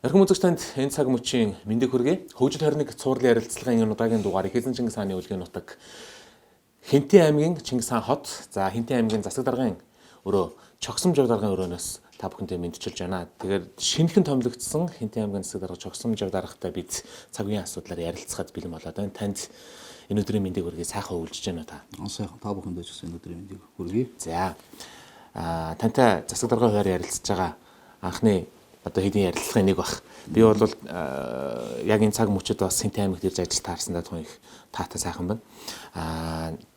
Эрхэм үзэгч танд энэ цаг мөчийн мэндийг хүргэе. Хөгжил 21 цувралын ярилцлагын энэ удаагийн дугаар Их эзэн Чингис хааны өлгийн нутаг Хэнтийн аймгийн Чингис хаан хот, за Хэнтийн аймгийн засаг даргын өрөө Чогсом жав даргын өрөөнөөс та бүхэнтэй мэдчилж байна. Тэгэхээр шинэхэн томилогдсон Хэнтийн аймгийн засаг дарга Чогсом жав даргатай бид цаг үеийн асуудлаар ярилцахад бэлэн болоод байна. Танд энэ өдрийн мэндийг хүргэе. Сайхан өвлжиж байна уу та? Сайхан, та бүхэндээ ч гэсэн энэ өдрийн мэндийг хүргэе. За. Тантай засаг даргын хуваар ярилцж байгаа анхны одоо хэдийн ярилцлагын нэг бах. Би бол яг энэ цаг мөчид бас Хэнтийн аймагт ирж ажил таарсан даа их таатай сайхан байна.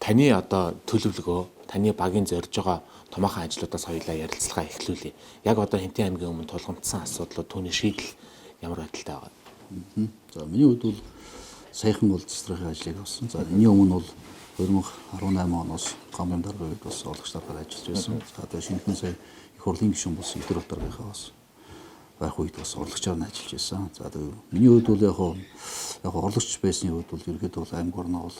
Таны одоо төлөвлөгөө, таны багийн зорж байгаа томоохон ажлуудаас хоёулаа ярилцлага эхлүүлье. Яг одоо Хэнтийн аймгийн өмнө тулгамдсан асуудлууд, түүний шийдэл ямар байдалтай байгаа вэ? За, миний хувьд бол саяхан бол засгийн ажлыг авсан. За, энэний өмнө бол 2018 оноос гамын даргын үед бас орлогч даргаар ажиллаж байсан. За, тэгээ шинэхэн сая их хурлын гишүүн болсон Игдэр бат даргынхаа бас байх үед бас орлогчоор нь ажиллаж байсан. За, тэгээ миний хувьд бол яг орлогч байсны хувьд бол ерөөдөө бол аймаг орноо бол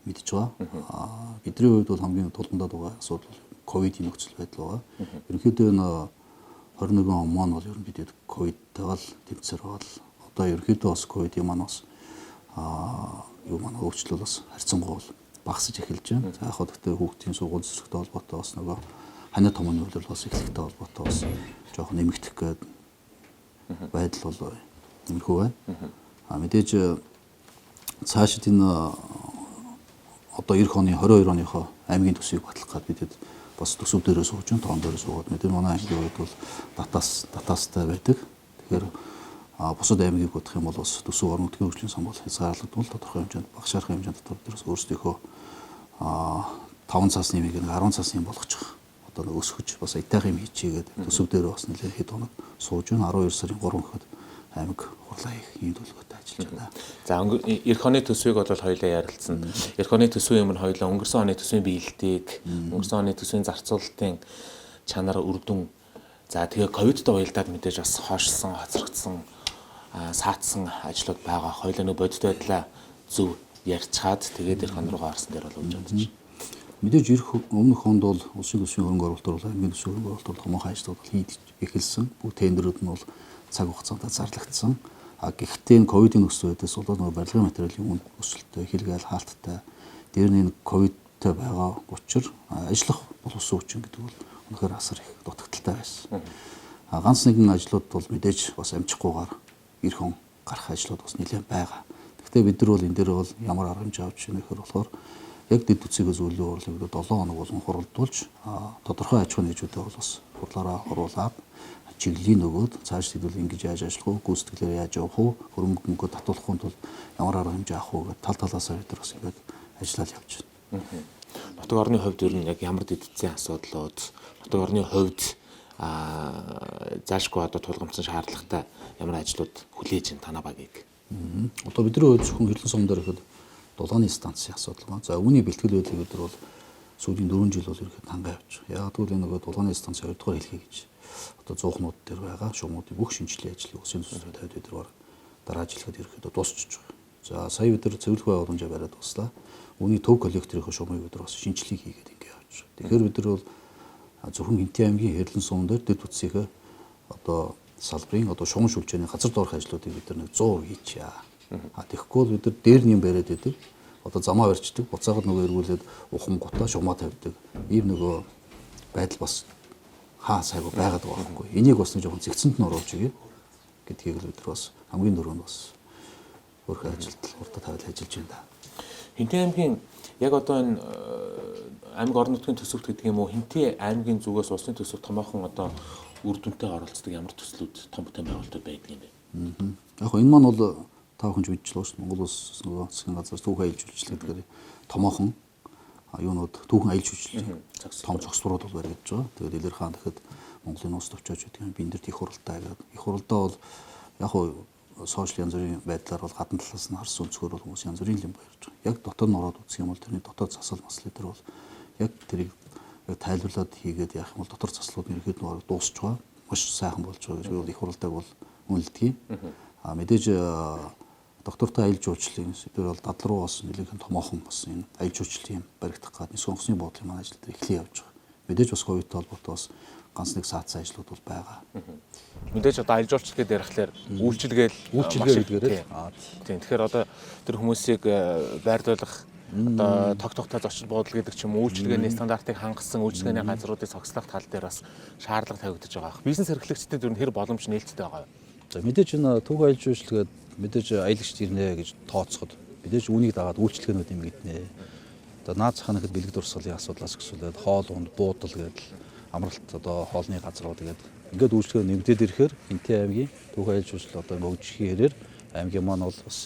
мэдж байгаа. Бидний хувьд бол хамгийн тулгамдаад байгаа асуудал бол ковидын нөхцөл байдал байгаа. Ерөнхийдөө энэ 21 он маань бол ер нь бид ковидтайгаа л тэмцээр байгаа л одоо ерөнхийдөө бас ковидын маань бас юу маань өөрчлөл бас харьцангуй бол багасж эхэлж байна. За, яг гэхдээ хүүхдийн сургууль зэвсэгтэй холбоотой бас нөгөө ханиа томооны үйлрэл бас эхлэхтэй холбоотой бас жоохон нэмэгдэх гээд байдал бол иймэрхүү байна. Мэдээж цаашид энэ одоо эх оны 22 оныхоо аймгийн төсвийг батлах гээд бид бас төсөв дээрээ сууж, тоон дээрээ суугаад мэдээ манай аймгийн хувьд бол датастай байдаг. Тэгэхээр бусад аймгийг бодох юм бол бас төсөв орон нутгийн хөгжлийн сан бол хязгаарлагдвал тодорхой хэмжээнд багшаархын хэмжээнд дотор дээрс өөрсдийнхөө 5 цаасны юмыг нэг 10 цаасны юм болгочих одоо нэг өсгөж бас аятайхан юм хийчихгээд төсөв дээр бас нэлээд хэд хоног сууж байна. 12 сарын 3 гэхэд аймаг хурлаа хийх ийм төлөвлөгөөтэй ажиллаж байна. За, эх оны төсвийг бол хоёулаа ярилцсан. Эх оны төсвийн өмнө хоёулаа өнгөрсөн оны төсвийн биелэлтийг, өнгөрсөн оны төсвийн зарцуулалтын чанар, үр дүн, за тэгээ ковидтой уялдаад мэдээж бас хойшлсон, хоцрогдсон, саатсан ажлууд байгаа. Хоёулаа нөө бодит байдлаа зөв ярьцгаад тэгээд эх он руугаа орсон дээр бол өгч бодож. Мэдээж ирэх өмнөх онд бол улсын төсвийн хөрөнгө оруулалтаар бол аймгийн төсвийн хөрөнгө оруулалтаар томоохон ажлууд бол хийж эхэлсэн. Бүх тендерүүд нь бол цаг хугацаанд зарлагдсан. Гэхдээ энэ ковидын нөхцөл байдлаас болоод нөгөө барилгын материалын үн өсөлттэй, хэлгээл хаалттай, дээр нь энэ ковидтай байгаа учир ажиллах боловсон хүчин гэдэг бол үнэхээр асар их дутагдaltaй байсан. Ганц нэгэн ажлууд бол мэдээж бас амжихгүйгээр эх он гарах ажлууд бас нэлээд байгаа. Гэхдээ бид нар бол энэ дээр бол ямар арга хэмжээ авч байна гэхээр болохоор яг дэд үцгээс зөвлөлөө хурлыг 7 хоног болгон хуралдуулж тодорхой аж ахуйн нэгжүүдээ бол бас хурлаараа оруулаад чиглэлийн нөгөөд цааш хэдүүл ингэж яаж ажиллах уу, гүйцэтгэлээр яаж явах уу, хөрөнгө мөнгө татуулахын тулд ямар арга хэмжээ авах уу гэдэг тал талаасаа бид нар бас ингээд ажиллаад явж байна. Нутаг орны хувьд ер нь яг ямар дэд үцгийн асуудлууд, нутаг орны хувьд заашгүй одоо тулгамдсан шаардлагатай ямар ажлууд хүлээж байна танаа багийг? Одоо бидний хувьд зөвхөн хэрлэн сум дээр ихэд дулааны станцын асуудал байна. За, үүний бэлтгэл байдлыг бид нар бол сүүлийн 4 жил бол ерөнхийдөө хангаа явж байгаа. Яг гэвэл энэ нөгөө дулааны станц 2 дугаар хэлхий гэж одоо 100-нууд дээр байгаа шугамуудын бүх шинжилгээ ажлыг улсын төсвөө тавьд бид нар дараа жилхэд ерөнхийдөө дуусчих байгаа. За, сая бид нар цэвэрлэх байгууламжаа бариад дуслаа. Үүний төв коллекторын шугамыг бид нар бас шинжилгээ хийгээд ингэ явж байгаа. Тэгэхээр бид нар бол зөвхөн Хэнтийн аймгийн хэрлэн сум дээр дэд үтсийнхээ одоо салбарын одоо шугам шүлжээний газар доорх ажлуудыг бид нар нэг 100% хийчихье. Тэгэхгүй бол бид нар дээр нь юм бариад байдаг. Одоо замаа барьчдаг, буцаагаад нөгөө эргүүлээд ухам гутаа шугамаа тавьдаг. Ийм нөгөө байдал бас хаа сайгүй байгаад байгаа байхгүй. Энийг бас нэг жоохон зэгцэнд нь оруулж өгье гэдгийг л бид нар бас хамгийн дөрөв нь бас өөрхөн ажилд урдаа тавиад ажиллаж байна да. Хэнтийн аймгийн яг одоо энэ аймаг орон нутгийн төсөвт гэдэг юм уу, Хэнтийн аймгийн зүгээс улсын төсөв томоохон одоо үр дүнтэй оролцдог ямар төслүүд, том бүтээн байгуулалтууд байдаг юм бэ? Яг энэ маань бол та бүхэн ч мэдж байгаа шүү дээ. Монгол улс нөгөө засгийн газар түүхэн аялал жуулчлал гэдгээр томоохон юунууд түүхэн аялал жуулчлалын том зогсворууд бол баригдаж байгаа. Тэгээд Илэр хаан тэгэхэд Монголын нууц товчооч гэдэг юм биндэрт их хуралдаа гэдэг. Их хуралдаа бол яг хуу сошиал янз бүрийн байдлаар бол гадна талаас нь харсан өнцгөр бол хүмүүс янз бүрийн юм баярж байгаа. Яг дотор нь ороод үзэх юм бол тэрний дотоод засал масл дээр бол яг тэрийг яг тайлбарлаад хийгээд яах юм бол дотор заслууд нь ерөөд нь дуусч байгаа. Маш сайхан болж байгаа гэж би бол их хуралдааг бол үнэлдэг. Мэдээж доктортой аялал жуулчлалын сэдвэр бол дадал руу бас нэлээд томоохон бас энэ аялал жуулчлалын баригдах гад нисэх онгоцны буудлын манай ажил дээр эхлэн явж байгаа. Мэдээж бас ковидтай холбоотой бас ганц нэг саадсан ажлууд бол байгаа. Мэдээж одоо аялал жуулчлал гэдэг ярихлаар үйлчилгээл Үйлчилгээ гэдгээрээ л. Тийм. Тэгэхээр одоо тэр хүмүүсийг байрлуулах одоо тог тогтоо зочид буудал гэдэг ч юм уу үйлчилгээний стандартыг хангасан үйлчилгээний газруудыг цогцлох тал дээр бас шаардлага тавигдаж байгаа. Бизнес эрхлэгчдэд ер нь хэр боломж нээлттэй байгаа вэ? За мэдээж энэ түүх аялал жуулчлалгээд мэдээж аялагч ирнэ гэж тооцоход мэдээж үүнийг дагаад үйлчилгээнүүд нэмэгдэнэ. Одоо наад захын гэхэд бэлэг дурсгалын асуудлаас өсвөлээд хоол унд буудал гэдэл амралт одоо хоолны газрууд гэдэг ингээд үйлчилгээ нэмэгдээд ирэхээр Хинтээ аймгийн түүх аялал жуулчлал одоо хөгжихийн хэрээр аймгийн маань бол бас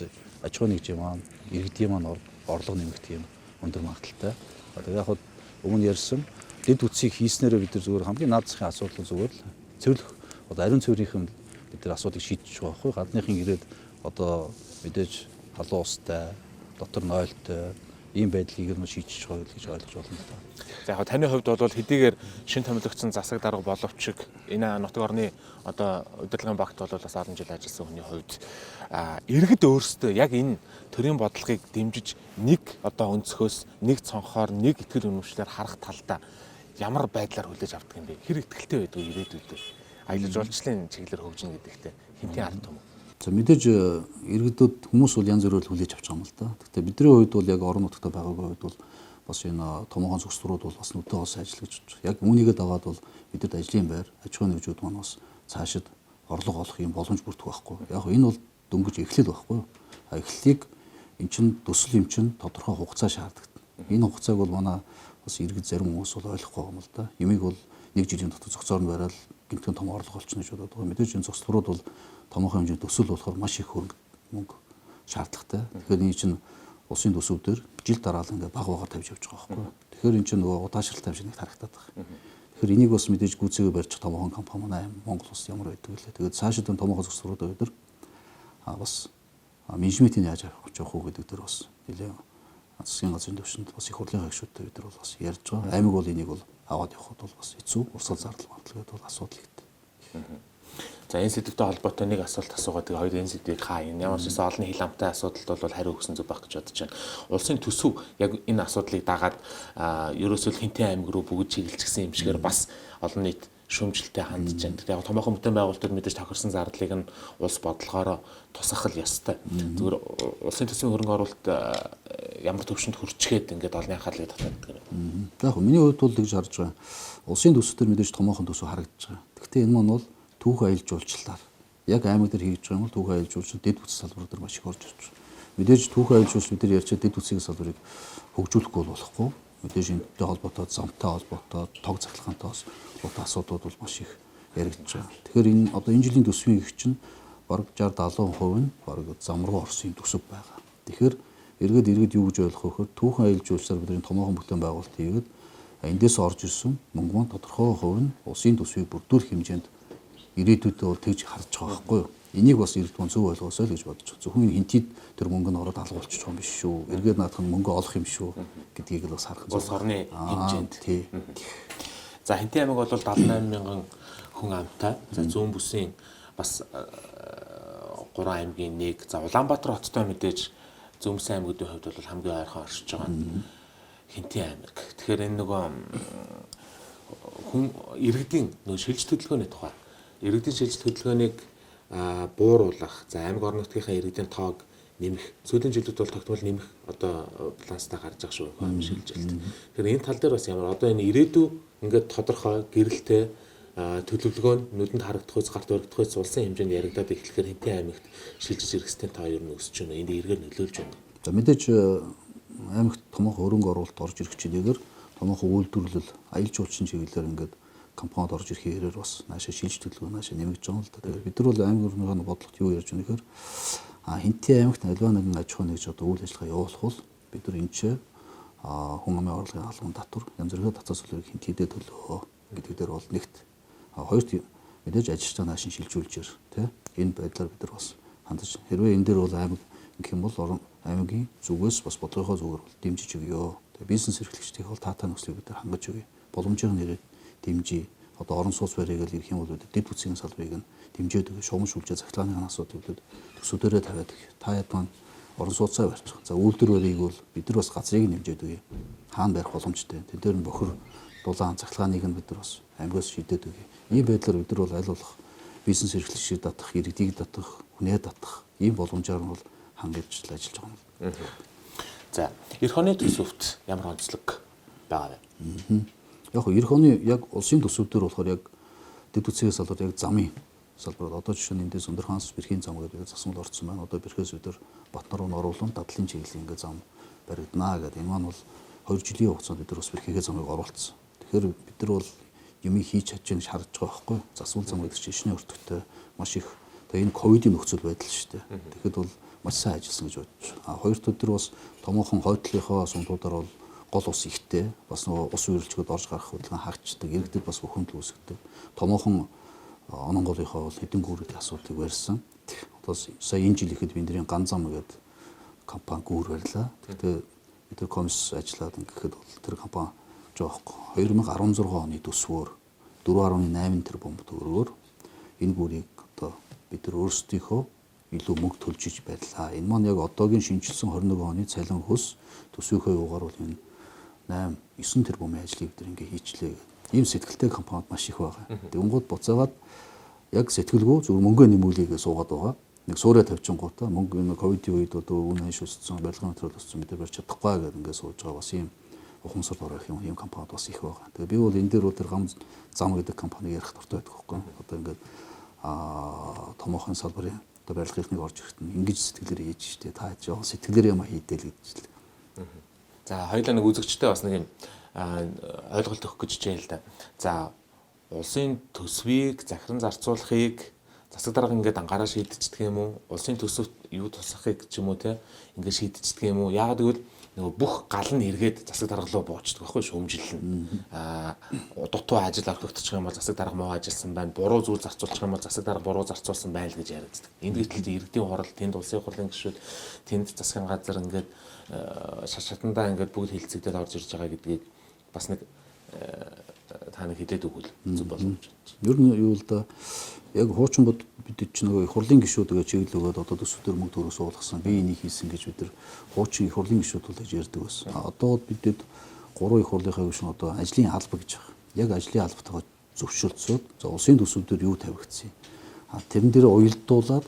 аж ахуйн нэгжийн маань иргэдийн маань орлого нэмэгдэх юм өндөр магадлалтай. Одоо яг хад өмнө ярьсан дэд үтсийг хийснээрээ бид нар зүгээр хамгийн наад захын асуудал зүгээр л цэвэрлэх одоо ариун цэврийнхэн бид нар асуудлыг шийдэж байгаа байхгүй. Гадныхан ирээд одоо мэдээж халуун устай, дотор нойлтой ийм байдлыг нь шийдэж байгаа гэж ойлгож байна л да. За яг таны хувьд бол хэдийгээр шин томилогдсон засаг дарга боловч энэ нутаг орны одоо удирдлагын багт бол бас олон жил ажилласан хүний хувьд иргэд өөрсдөө яг энэ төрийн бодлогыг дэмжиж нэг одоо өнцгөөс нэг цонхоор нэг итгэл үнэмшлээр харах талдаа ямар байдлаар хүлээж авдаг юм бэ? Хэр итгэлтэй байдаг вэ ирээдүйдээ? Аялал жуулчлалын чиглэлээр хөгжинэ гэдэгтээ хинтийн ард түмэн. За мэдээж иргэдүүд хүмүүс бол янз бүрээр хүлээж авч байгаа юм л да. Гэхдээ бидний хувьд бол яг орон нутагт байгаагийн хувьд бол бас энэ томоохон зохицлууд бол бас нүдээ бас ажиллаж байна. Яг үүнийгээ дагаад бол бидэд ажлын байр, аж ахуйн нэгжүүд маань бас цаашид орлого олох юм боломж бүрдэх байхгүй. Яг энэ бол дөнгөж эхлэл байхгүй. А эхлэлийг эн чин төсөл юм чин тодорхой хугацаа шаарддаг. Энэ хугацааг бол манай бас иргэд зарим хүмүүс бол ойлгохгүй байгаа юм л да. Ямиг бол нэг жилийн дотор зохицоор нь бариад гинтхэн том орлого олчихно гэж бодоод байгаа. Мэдээж энэ зохицлууд бол томоохон хэмжээний төсөл болохоор маш их хөрөнгө мөнгө шаардлагатай. Тэгэхээр энэ чинь улсын төсөв дээр жил дараалан ингээ баг багаар тавьж явж байгаа байхгүй. Тэгэхээр энэ чинь нөгөө удаашралтай юм шиг нэг харагдаад байгаа. Тэгэхээр энийг бас мэдээж гүйцээгээ барьж томоохон компани манай Монгол улс ямар байдаг вэ? Тэгээд цаашид энэ томоохон зохицлууд өдөр бас менежментийг яаж авах явах уу гэдэг дээр бас нэлээд засгийн газрын түвшинд бас их хурлын гишүүдтэй бид нар бол бас ярьж байгаа. Аймаг бол энийг бол аваад явхад бол бас хэцүү, урсгал зардал мардал гэдэг бол асуудал ихтэй. За энэ сэдвтэй холбоотой нэг асуулт асуугаад тэгээ хоёр энэ сэдвийг хаа энэ ямар ч гэсэн олон хил амтай асуудалд бол хариу өгсөн зүг байх гэж бодож байна. Улсын төсөв яг энэ асуудлыг дагаад ерөөсөө Хинтээ аймаг руу бүгд чиглэлчихсэн юм шигээр бас олон нийт шүүмжлэлтэй хандж байна. Тэгэхээр яг томоохон бүтээн байгуулалтад мэдээж тохирсон зардлыг нь улс бодлогоороо тусгах л ёстой. Зүгээр улсын төсвийн хөрөнгө оруулалт ямар төвшөнд хүрчгээд ингээд олонний анхаарлыг татдаг юм. За яг миний хувьд бол тэгж харж байгаа. Улсын төсөв төр мэдээж томоохон төсөв харагдаж байгаа. Гэхдээ энэ маань бол түүх аялал жуулчлалаар яг аймаг дээр хийж байгаа юм бол түүх аялал жуулчлал дэд бүтц салбар дээр маш их орж ирж байна. Мэдээж түүх аялал жуулчлал бид нар ярьж дэд бүтцийн салбарыг хөгжүүлэхгүй бол болохгүй. Мэдээж энэтэй холбоотой, замтай холбоотой, тог цахилгаантай бас холбоотой асуудлууд бол маш их яригдж байгаа. Тэгэхээр энэ одоо энэ жилийн төсвийн их чинь бараг 60 70% нь бараг зам руу орсон юм төсөв байгаа. Тэгэхээр иргэд юу гэж ойлгох вэ гэхээр түүхэн аялал жуулчлалаар бидний томоохон бүтээн байгуулалт хийгээд эндээс орж ирсэн мөнгө маань тодорхой хувь нь улсын төсвийг бүрдүүлэх хэмжээнд ирээдүйдээ бол тэгж харж байгаа байхгүй юу? Энийг бас иргэд мөн зөв ойлгосоо л гэж бодож байна. Зөвхөн хинтид тэр мөнгө нь ороод алгуулчих юм биш шүү. Эргээд наадах нь мөнгө олох юм шүү гэдгийг л бас харах зүг. Улс орны хэмжээнд. Тий. За Хинтээ аймаг бол 78 мянган хүн амтай. За зүүн бүсийн бас 3 аймгийн нэг. За Улаанбаатар хоттой мэдээж зүүн бүсийн аймагуудын хувьд бол хамгийн ойрхон оршиж байгаа нь Хинтээ аймаг. Тэгэхээр энэ нөгөө хүн иргэдийн нөгөө шилж хөдөлгөөний тухай иргэдийн шилжилт хөдөлгөөнийг бууруулах, за аймаг орон нутгийнхаа иргэдийн тоог нэмэх, сүүлийн жилүүд бол тогтмол нэмэх одоо баланстай гарч байгаа шүү хойм шилжилт. Тэгэхээр энэ тал дээр бас ямар одоо энэ ирээдүй ингээд тодорхой гэрэлтэй төлөвлөгөө нь нүдэнд харагдах үс гарт өргөх үс улсын хэмжээнд яригадаад эхлэхээр Хинтээ аймагт шилжиж ирэх систем тоо ер нь өсөж байна. Энд эргээр нөлөөлж байна. За мэдээж аймагт томоохон хөрөнгө оруулалт орж ирэх чигээр томоохон үйлдвэрлэл, аялал жуулчлалын чиглэлээр ингээд компанид орж ирэх хэрээр бас наашаа шилж төлөвлөгөө наашаа нэмэгдэж байгаа юм л да. Тэгэхээр бид нар бол аймаг өрнөхийн бодлогот юу ярьж байгаа нөхөр Хинтээ аймагт аливаа нэгэн аж ахуй нэгж одоо үйл ажиллагаа явуулах бол бид нар энэ ч хүн амын орлогын албан татвар янз бүрийн татвар төлбөрийг хинтийдээ төлөө гэдэг дээр бол нэгт хоёрт мэдээж ажилчдаа наашин шилжүүлжээр тий энэ байдлаар бид нар бас хандаж хэрвээ энэ дээр бол аймаг гэх юм бол орон аймгийн зүгээс бас бодлогынхоо зүгээр бол дэмжиж өгөө. Тэгээ бизнес эрхлэгчдийн бол таатай нөхцөлийг бид нар хангаж өгье. Боломжийн нэрээр дэмжиж одоо орон сууц барийг л ирэх юм бол дэд бүтцийн салбарыг нь дэмжиж өгөө. Шугам шүлжээ цахилгааны асуудлыг төсөвдөрөө тавиад өгье. Та яд маань орон сууцаа барьчих. За үйлдвэр барийг бол бид нар бас газрыг нэмжээд өгье. Хаана барих боломжтой. Тэн дээр нь бохир Дулаан цахилгааныг нь бид нар бас аймгаас шийдээд өгье. Ийм байдлаар бид нар бол аль болох бизнес эрхлэгчийг татах, иргэдийг татах, хүнээ татах ийм боломжоор нь бол хангаж ажиллаж байгаа юм. За, эх оны төсөвт ямар онцлог байгаа вэ? Яг эх оны яг улсын төсөв дээр болохоор яг дэд үцгээс салбар яг замын салбар одоо жишээ нь эндээс Өндөрханс Бэрхийн зам гэдэг засмал орцсон байна. Одоо Бэрхээс бид нар Батнар руу оруулан дадлын чиглэлийн ингээ зам баригданаа гэдэг. Энэ маань бол 2 жилийн хугацаанд бид нар бас Бэрхийгээ замыг оруулсан. Тэгэхээр бид нар бол юмыг хийж чадж гэж харж байгаа байхгүй. Засвал зам гэдэг чинь шишний өртөгтэй маш их. Тэгээ энэ ковидын нөхцөл байдал шүү дээ. Тэгэхэд бол маш сайн ажилласан гэж бодож байна. А хоёр дахь өдөр бас томоохон хойдлынхоо сумдуудаар бол гол ус ихтэй. Бас нөгөө ус үрэлжгүүд орж гарах хөдөлгөөн хаагчдаг. Иргэдэд бас бухимдал үүсгдэг. Томоохон ононголынхоо бол хэдэн гүүрийн асуудлыг барьсан. Одоо сая энэ жил ихэд бидний ган зам гэдэг компани гүүр барьлаа. Гэхдээ бид нар комисс ажиллаад ингэхэд бол тэр компани жоохгүй 2016 оны төсвөөр 4.8 тэрбум төгрөгөөр энэ гүүрийг одоо бид нар өөрсдийнхөө илүү мөнгө төлж иж барьлаа. Энэ маань яг одоогийн шинэчилсэн 21 оны цалин хөлс төсвийнхөө юугаар бол энэ 8 9 тэрбумын ажлыг бид ингээ хийчлээ гэх. Ийм сэтгэлтэй компаниуд маш их байгаа. Тэгэнгүүт буцаагаад яг сэтгэлгүй зөв мөнгөө нэмүүлээгээ суугаад байгаа. Нэг суурэ тавьчихгоотаа мөнгө энэ ковидын үед одоо үн ханш өссөн, барилгын материал өссөн бид нар барьж чадахгүй гэдэг ингээ сууж байгаа бас ийм ухамсарт орох юм ийм компаниуд бас их байгаа. Тэгээ би бол энэ дээр бол тэр гам зам гэдэг компаниг ярих дуртай байдаг байхгүй. Одоо ингээд томоохон салбарын одоо барилгынхныг орж ирэхэд нь ингэж сэтгэлээр хийж штэ та жоохон сэтгэлээр юм хийдэл гэж л. За хоёулаа нэг үзэгчтэй бас нэг юм ойлголт өгөх гэж хичээл л да. За улсын төсвийг захиран зарцуулахыг засаг дарга ингээд ангаараа шийдчихдэг юм уу? Улсын төсөвт юу тусахыг ч юм уу те ингээд шийдчихдэг юм уу? Яагаад гэвэл нөгөө бүх гал нь эргээд засаг дарга руу буучдаг байхгүй шүүмжил нь. Дутуу ажил орхигдчих юм бол засаг дарга муу ажилласан байна. Буруу зүйл зарцуулчих юм бол засаг дарга буруу зарцуулсан байна л гэж яригддаг. Энд гэтэл иргэдийн хурал, тэнд улсын хурлын гишүүд, тэнд засгийн газар ингээд шат шатандаа ингээд бүгд хилцэгдэл орж ирж байгаа гэдгийг бас нэг та нэг хэлээд өгвөл зөв боломж. Ер нь юу л да яг хуучин бод бид чинь нөгөө их хурлын гишүүд гэж чиглэл өгөөд одоо төсвдөр мөнгө төгрөг суулгасан би энийг хийсэн гэж бид нар хуучин их хурлын гишүүд бол гэж ярьдаг байсан. Одоо бидэд гурван их хурлынхаа гишүүн одоо ажлын алба гэж байгаа. Яг ажлын албатайгаа зөвшөөрцөөд за улсын төсвүүдээр юу тавигдсан. А тэрэн дээр уялдуулаад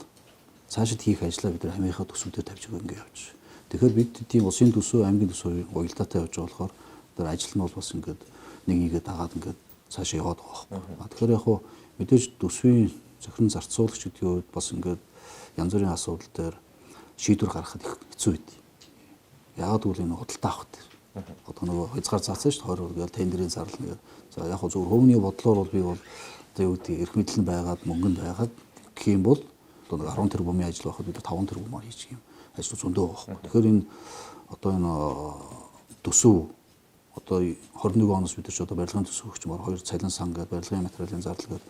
цаашид хийх ажлаа бид нар хамгийн төсвүүдээр тавьж өгөө ингэ явж. Тэгэхээр бид тийм улсын төсөв, аймгийн төсөв уялдаатай явж байгаа болохоор тэр ажил нь бол бас ингээд нэг нэгээ дагаад ингээд цаашаа яваад байгаа байхгүй. Тэгэхээр яг хуу мэдээж төсвийн зохирон зарцуулагч гэдгийн хувьд бас ингээд янз бүрийн асуудал дээр шийдвэр гаргахад их хэцүү байд. Яагаад гэвэл энэ худалдаа авах дээр. Одоо нөгөө хязгаар заасан шүү дээ 20 гээл тендерийн зарлал нэг. За яг хуу зөвхөн хүмүүний бодлоор бол би бол одоо юу гэдэг эрх мэдэл нь байгаад мөнгө нь байгаад гэх юм бол одоо нэг 10 тэрбумын ажил байхад бид 5 тэрбумаар хийчих юм ажил зөндөө байгаа байхгүй. Тэгэхээр энэ одоо энэ төсөв одоо 21 оноос бид нар ч одоо барилгын төсөв өгч мөр хоёр цалин сан гэдэг барилгын материалын зардал гэдэг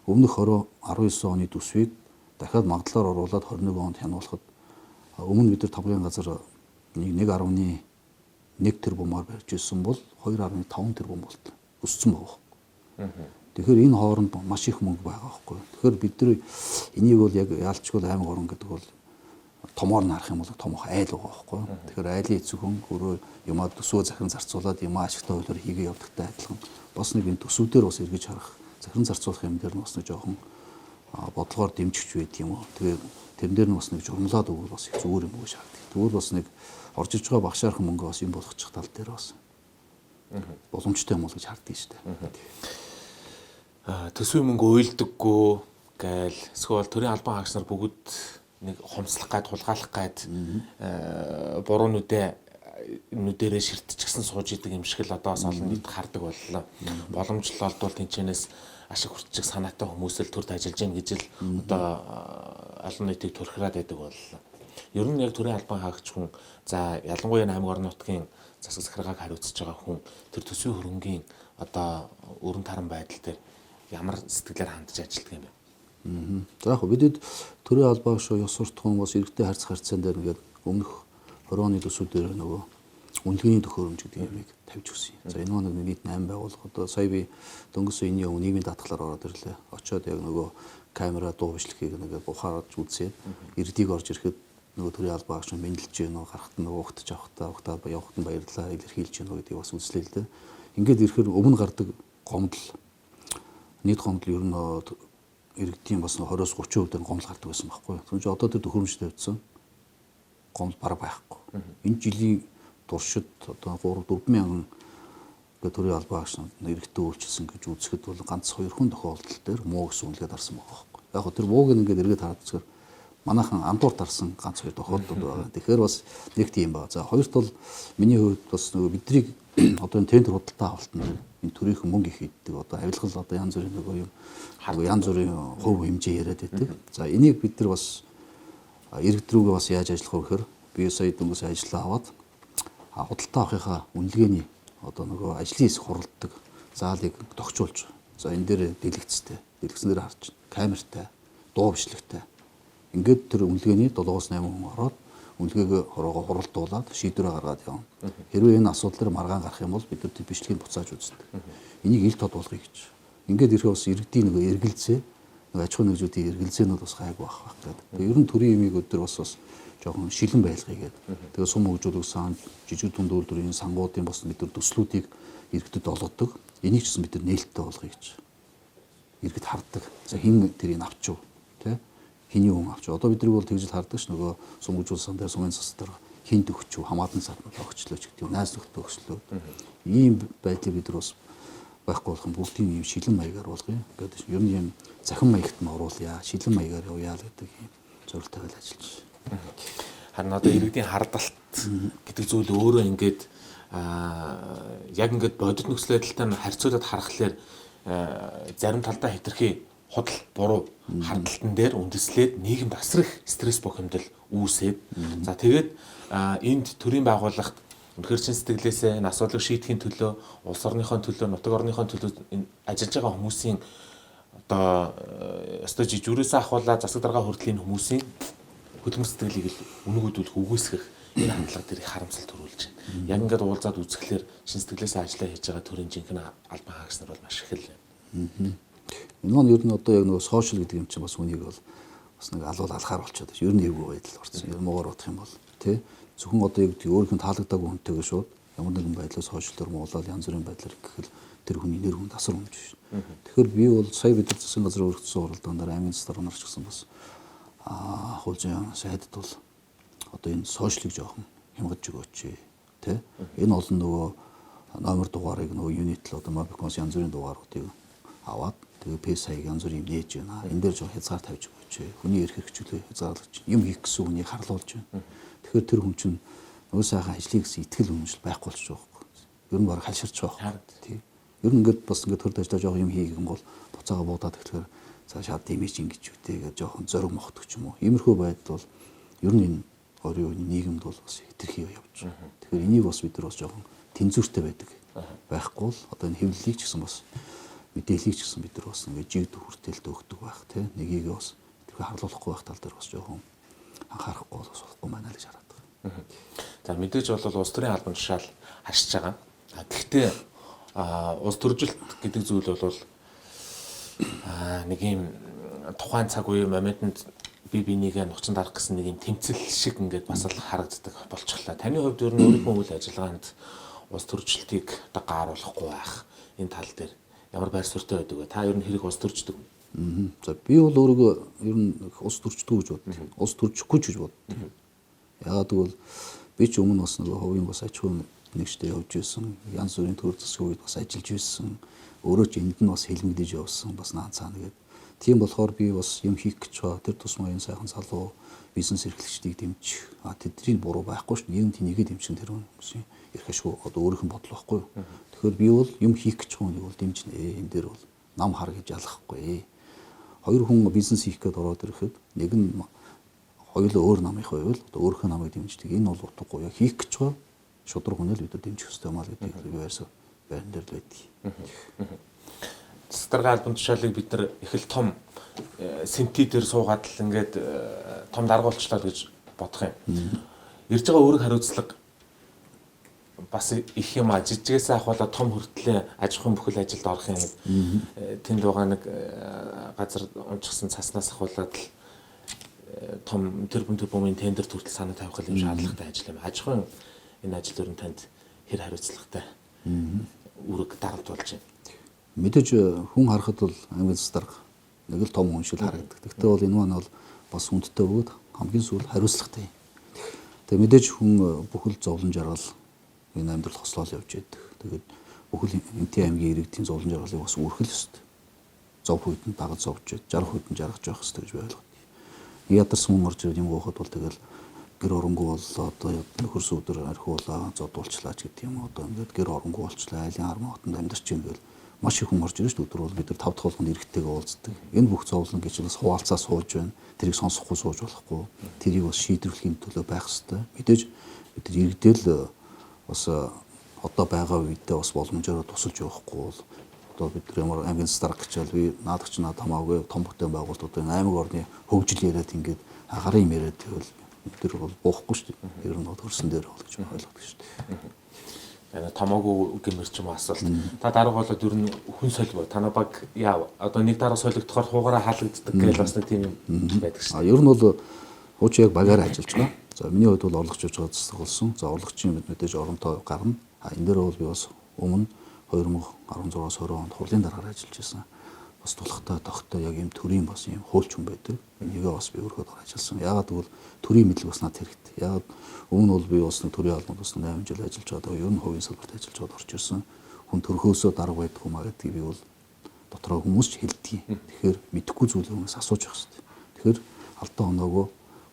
өмнөх 19 оны төсвийг дахиад магадлалаар оруулаад 21 онд хянуулахад өмнө бид нар тавгийн газар 1.1 тэрбумаар барьж ирсэн бол 2.5 тэрбум болт өссөн байгаа байхгүй. Тэгэхээр энэ хооронд маш их мөнгө байгаа байхгүй. Тэгэхээр бид нар энийг бол яг яалчгүй аймаг орон гэдэг бол томоор нь харах юм бол томох айл байгаа байхгүй. Тэгэхээр айлын эцэг хүн өөрөө юмаа төсвөө захиран зарцуулаад юмаа ашигтай хуулиар хийгээ явдагтай адилхан бас нэг энэ төсвүүдээр бас эргэж харах захиран зарцуулах юм дээр нь бас нэг жоохон бодлогоор дэмжигч байд юм уу. Тэгээ тэрэн дээр нь бас нэг журмлаад өгвөл бас их зүгээр юм уу гэж харагдав. Тэгвэл бас нэг орж иж байгаа багшаархан мөнгө бас юм болгочих тал дээр бас боломжтой юм уу гэж харддаг шүү дээ. Төсвийн мөнгө уйлдаггүй гээл эсвэл төрийн албан хаагч нар бүгд нэг хомслох гад хулгайлах гад буруу нүдэрээ ширтчихсэн сууж идэг юм шиг л одоос олон нийт хардаг боллоо. Боломжлол олдвол тэнчэнээс ашиг хүртчих санаатай хүмүүс л төрд ажиллаж гин гэж л одоо олон нийтийг төрхраад байдаг боллоо. Ер нь яг төрийн албан хаагч хүн за ялангуяа аймаг орон нутгийн засаг захиргааг хариуцж байгаа хүн тэр төсвийн хөрөнгийн одоо өрн таран байдал дээр ямар сэтгэлээр хандж ажилладаг юм бэ? За яг бидэд төрийн албаа шүү ёс суртахуун бас иргэдтэй харьцах харьцаан дээр ингээд өмнөх 20 оны төсвүүдээр нөгөө үнэлгээний төхөөрөмж гэдэг юмыг тавьж өгсөн юм. За энэ маань нэг нийт 8 байгууллага. Одоо сая би дөнгөсөн энэний өмнө нийгмийн даатгалаар ороод ирлээ. Очоод яг нөгөө камера дуу бичлэгийг нэг ухаарж үзээд иргэдийг орж ирэхэд нөгөө төрийн албаа агч мэндэлж гэнэ үү, гарахт нөгөө угтаж авахтаа угтаа явахт нь баярлалаа илэрхийлж гэнэ үү гэдгийг бас үзлээ л дээ. Ингээд ирэхээр өмнө гардаг гомдол нийт гомдол ер нь иргэдийн бас 20-оос 30% дээр гомдол гардаг байсан байхгүй. Тэгвэл чи одоо тэр төхөөрөмж тавьдсан гомдол бараг байхгүй. Энэ жилийн туршид одоо 3 4 мянган гэдэг төрийн албан хаагч иргэдтэй үйлчилсэн гэж үзэхэд бол ганц хоёр хүн тохиолдол дээр муу гэсэн үнэлгээ дарсан байгаа байхгүй. Яг гоо тэр мууг ингээд эргээд хараад үзэхээр манайхан андуур дарсан ганц хоёр тохиолдол байгаа. Тэгэхээр бас нэг тийм байгаа. За хоёрт бол миний хувьд бас нөгөө бидрийг одоо энэ тендер худалдаа авалтанд энэ төрийнхэн мөнгө их иддэг. Одоо авилгал одоо янз бүрийн нөгөө юм янз бүрийн хувь хэмжээ яриад байдаг. За энийг бид нар бас иргэд рүүгээ бас яаж ажиллах вэ гэхээр би сая дөнгөс ажиллаа аваад худалдаа авахынхаа үнэлгээний одоо нөгөө ажлын хэсэг хуралддаг заалыг тогтчулж. За энэ дээр дэлгэцтэй, дэлгэцнээр харж, камертай, дуу бичлэгтэй. Ингээд тэр үнэлгээний 7-оос 8 хүн ороод үнэлгээг хороогоо хуралдуулаад шийдвэрээ гаргаад явна. Хэрвээ энэ асуудал дээр маргаан гарах юм бол бид нар бичлэгийг буцааж үздэг. Энийг ил тод болгоё гэж. Ингээд ирэхэд бас иргэдийн нөгөө эргэлзээ, нөгөө аж ахуйн нэгжүүдийн эргэлзээнүүд бас гайгүй байх байх гэдэг. Тэгээ ер нь төрийн имийг өдөр бас жоохон шилэн байлгая гэдэг. Тэгээ сум хөгжүүлэх сан, жижиг дунд үйлдвэрийн сангуудын бас бид нар төслүүдийг иргэдэд олгодог. Энийг ч гэсэн бид нар нээлттэй болгоё гэж. Иргэд хардаг. За хэн тэрийг авчив, тэ? Хэний хүн авчив. Одоо бид нар бол тэгж л хардаг ш нөгөө сум хөгжүүлэх сан дээр сумын цас дээр хинт өгчв, хамаатан сарнал огчлоо ч гэдэг юм, найз нөхдөд өгчлөө. Ийм байдлыг бид нар бас байхгүй болох нь бүгдийн ийм шилэн маягаар болгоё. Ингээд ер нь ийм захин маягт нь оруулъя, шилэн маягаар явъя л гэдэг ийм зорилттой л ажиллаж байна. Харин одоо иргэдийн хардалт гэдэг зүйл өөрөө ингээд яг ингээд бодит нөхцөл байдалтай харьцуулаад харахаар зарим талдаа хэтэрхий худал буруу хардалтан дээр үндэслээд нийгэмд асар их стресс бухимдал үүсээд за тэгээд энд төрийн байгууллагт үнэхээр чин сэтгэлээсээ энэ асуудлыг шийдэхин төлөө улс орныхоо төлөө нутаг орныхоо төлөө энэ ажиллаж байгаа хүмүүсийн одоо ёстой жижүүрээсээ ахуулаад засаг дарга хүртэл энэ хүмүүсийн хөдөлмөр сэтгэлийг л үнэгдүүлэх үгүйсгэх энэ хандлага дээр их харамсал төрүүлж байна. Яг ингээд уулзаад үзэхлээр чин сэтгэлээсээ ажиллаа хийж байгаа төрийн жинхэнэ албан хаагч нар бол маш их л байна. Энэ маань ер нь одоо яг нөгөө сошиал гэдэг юм чинь бас үнийг бол бас нэг алуул алхаар болчиход байна. Ер нь эвгүй байдал орсон. Ер нь муугар бодох юм бол тий зөвхөн одоо яг өөрийнх нь таалагдаагүй хүнтэйгээ шууд ямар нэгэн байдлаар сошиалоор муулаад янз бүрийн байдлаар гэхэл тэр хүний нэр хүн тасар өмж шин. Тэгэхээр би бол сая бид нар засгийн газар өргөдсөн уралдаан дээр аймгийн засаг дарга нар ч гэсэн бас хууль зүйн сайдд бол одоо энэ сошиалыг жоохон хямгаж өгөөч тий. Энэ олон нөгөө номер дугаарыг нөгөө юнит л одоо Mobicons янз бүрийн дугааруудыг аваад тэгээ P саяг янз бүрийн юм нээж байна. Энэ дээр жоохон хязгаар тавьж өгөөч. Хүний эрх хэрэгчлээ хязгаарлаж юм хийх гэсэн хүнийг харлуулж байна. Тэгэхээр тэр хүн чинь нөгөө сайхан ажлыг гэсэн итгэл үнэмшил байхгүй болчих жоох. Ер нь баг халширч байгаа байхгүй. Тий. Ер нь ингээд бас ингээд төрд ажиллаа жоох юм хийгэн бол буцаага буудаад тэгэхээр за шат имиж ингэж үтэй гэж жоохон зориг мохдог ч юм уу. Иймэрхүү байдал бол ер нь энэ орын үеийн нийгэмд бол бас хэтэрхий явж байгаа. Тэгэхээр энийг бас бид нар бас жоохон тэнцвэртэй байдаг. Байхгүй бол одоо энэ хэвлэлийг ч гэсэн бас мэдээллийг ч гэсэн бид нар бас ингээд жигд хүртээлд өгдөг байх тий. Нэгийг бас тэрхүү харлуулахгүй байх тал дээр бас жоохон анхаарахгүй бол бас болохгүй байна л гэж хараад байгаа. За мэдээж бол улс төрийн албан тушаал хашиж байгаа. Гэхдээ улс төржилт гэдэг зүйл бол нэг юм тухайн цаг үе моментод би бинийгээ нуцсан дарах гэсэн нэг юм тэмцэл шиг ингээд бас л харагддаг болчихлоо. Таны хувьд ер нь өөрийнхөө үйл ажиллагаанд улс төржилтийг одоо гааруулахгүй байх энэ тал дээр ямар байр суурьтай байдаг вэ? Та ер нь хэрэг улс төрждөг үү? За би бол өөрийгөө ер нь улс төрчдөг гэж боддог. Улс төрчихгүй ч гэж боддог. Яагаад гэвэл би ч өмнө бас нөгөө хувийн бас аж ахуйн нэгжтэй явж байсан. Янз бүрийн төр засгийн үед бас ажиллаж байсан. Өөрөө ч энд нь бас хэлмэгдэж явсан. Бас наан цаана гээд. Тийм болохоор би бас юм хийх гэж байгаа. Тэр тусмаа энэ сайхан залуу бизнес эрхлэгчдийг дэмжих. Тэдний буруу байхгүй ш. Нийгэм тэнийгээ дэмжих тэр хүмүүсийн эрх ашгүй одоо өөрийнх нь бодол байхгүй юу. Тэгэхээр би бол юм хийх гэж байгаа хүнийг бол дэмжинэ. Энэ дээр бол нам хар гэж ялахгүй. Хоёр хүн бизнес хийх гээд ороод ирэхэд нэг нь хоёулаа өөр намынхаа байвал одоо өөрийнхөө намыг дэмждэг. Энэ бол утгагүй. Яг хийх гэж байгаа шудраг хүнээ л бид нар дэмжих ёстой юм аа гэдгийг би байрсан байран дээр л байдаг. Засаг даргын албан тушаалыг бид нар их л том синти дээр суугаад л ингээд том дарга болчлоо гэж бодох юм. Ирж байгаа үүрэг хариуцлага бас их юм а жижигээс ахуулаад том хүртлээ аж ахуйн бүхэл ажилд орох юм. Тэнд байгаа нэг газар унчихсан цаснаас ахуулаад л том тэрбум тэрбумын тендер хүртэл санаа тавих юм шаардлагатай ажил юм. Аж ахуйн энэ ажил өөр нь танд хэр хариуцлагатай үүрэг дарамт болж байна? Мэдээж хүн харахад бол аймгийн засаг дарга нэг л том хүн шиг харагддаг. Гэхдээ бол энэ маань бол бас хүндтэй бөгөөд хамгийн сүүл хариуцлагатай. Тэгээ мэдээж хүн бүхэл зовлон жаргал энэ амьдрал хослоол явж байдаг. Тэгээд бүхэл Хэнтийн аймгийн иргэдийн зовлон жаргалыг бас үүрэх л ёстой. Зовх үед нь дагаж зовж, жаргах үед нь жаргаж явах ёстой гэж би ойлгодог. Ядарсан хүн орж ирээд юм гооход бол тэгэл гэр оронгүй боллоо, одоо нөхөр сүүдэр архиулаа, зодуулчлаа ч гэдэг юм, одоо ингээд гэр оронгүй болчлаа, айлын арман хотонд амьдарч юм гээл маш их хүн орж ирж шүү дээ. Өдөр бол бид нар 5 дахь болгонд иргэдтэйгээ уулздаг. Энэ бүх зовлон гэж бас хуваалцаа сууж байна. Тэрийг сонсохгүй сууж болохгүй. Тэрийг бас шийдвэрлэхийн төлөө байх ёстой. Мэдээж бид нар иргэдэл бас одоо байгаа үедээ бас боломжоор тусалж явахгүй бол одоо бид нар ямар аймгийн засаг дарга гэж би наадах чи наад хамаагүй том бүтээн байгуулалт одоо энэ аймаг орны хөгжил яриад ингээд агарын юм яриад тэгвэл бид нар бол буухгүй шүү дээ. Ер нь бол хөрсөн дээр бол гэж ойлгодог шүү дээ. Томоогүй гэмээр ч юм асуулт. Та дарга болоод ер нь хүн солив. Танаа баг яа одоо нэг дарга солигдохоор хуугараа хаалгаддаг гэж бас нэг тийм юм байдаг шүү дээ. Ер нь бол хуучин яг багаараа ажиллаж байгаа. За миний хувьд бол орлогч явж байгаа засаг болсон. За орлогчийн мэдээж оронтой гарна. А энэ дээр бол би бас өмнө 2016-аас 20 онд хурлын даргаар ажиллаж байсан. Бас тулхтай тогттой яг юм төрийн бас юм хуульч хүн байдаг. Энийгээ бас би өрхөд ажилласан. Яагаад гэвэл төрийн мэдлэг бас надад хэрэгтэй. Яагаад өмнө бол би бас нэг төрийн албанд бас 8 жил ажиллаж байгаа. Ер нь хувийн салбарт ажиллаж байгаад орж ирсэн. Хүн төрхөөсөө дарга байдаг юм а гэдгийг би бол дотроо хүмүүс ч хэлдэг. Тэгэхээр мэдэхгүй зүйлээ хүмүүс асууж явах хэрэгтэй. Тэгэхээр алдаа оноогүй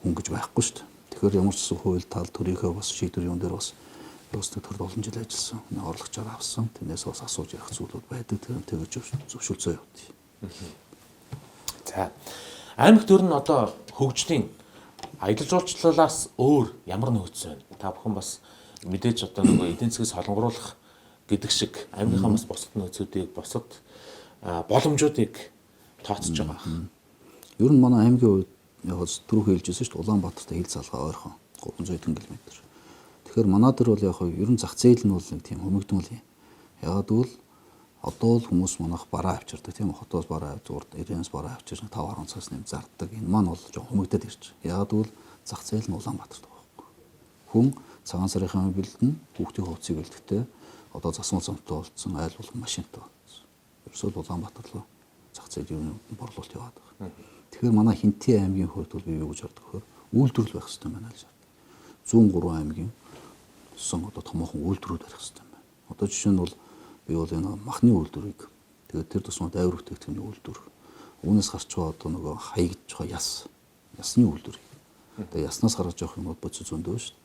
хүн гэж байхгүй шүү дээ. Тэгэхээр ямар ч зүйл хууль тал төрийнхөө бас шийдвэр юм дээр бас бас төрд олон жил ажилласан. Орлогчоор авсан. Тэрнээс бас асууж ярих зүйлүүд байдаг. Тэр тэгж зөвшөлдсөө явдیں۔ За. Аймагт ер нь одоо хөгжлийн аялал жуулчлалаас өөр ямар нөөц байна? Та бүхэн бас мэдээж одоо нөгөө эдийн засгийг солонгоруулах гэдэг шиг аймгийнхаа бас бусад нөөцүүдийг бусад боломжуудыг тооцож байгаа. Ер нь манай аймгийн үед яг түрүүхэн хэлжсэн шүү дээ. Улаанбаатартай хил залгаа ойрхон 300 км. Тэгэхээр манай дээр бол яг ер нь зах зээл нь бол нэг тийм хумигдмал юм. Ягаад гэвэл одоо л хүмүүс манайх бараа авчирдаг тийм хотоос бараа авч, Ирэнээс бараа авчирч 5 10 цагаас нэм зарддаг. Энэ маань бол жоохон хумигдаад ирж байгаа. Ягаад гэвэл зах зээл нь Улаанбаатарт байгаа байхгүй. Хүн цагаан сарынхаа бэлдэн, хүүхдийн хувцсыг бэлдэхдээ одоо засмал замтай болцсон, айл болгон машинтай болцсон. Ерөөсөө Улаанбаатар руу зах зээл юу борлуулалт яваад байгаа. Тэгэхээр манай Хэнтийн аймгийн хувьд бол би юу гэж боддог вэ? Үйлдвэрлэл байх хэрэгтэй байна л гэж. Зүүн 3 аймгийн сон одоо томоохон үйлдвэрүүд барих хэрэгтэй байна. Одоо жишээ нь бол би бол энэ махны үйлдвэрийг тэгээд тэр тусмаа дайвар бүтээгдэхүүний үйлдвэр, үүнээс гарч байгаа одоо нөгөө хаягдж байгаа ясны үйлдвэрийг. Тэгээд яснаас гаргаж явах юмуд бодис зөндөө шүү дээ.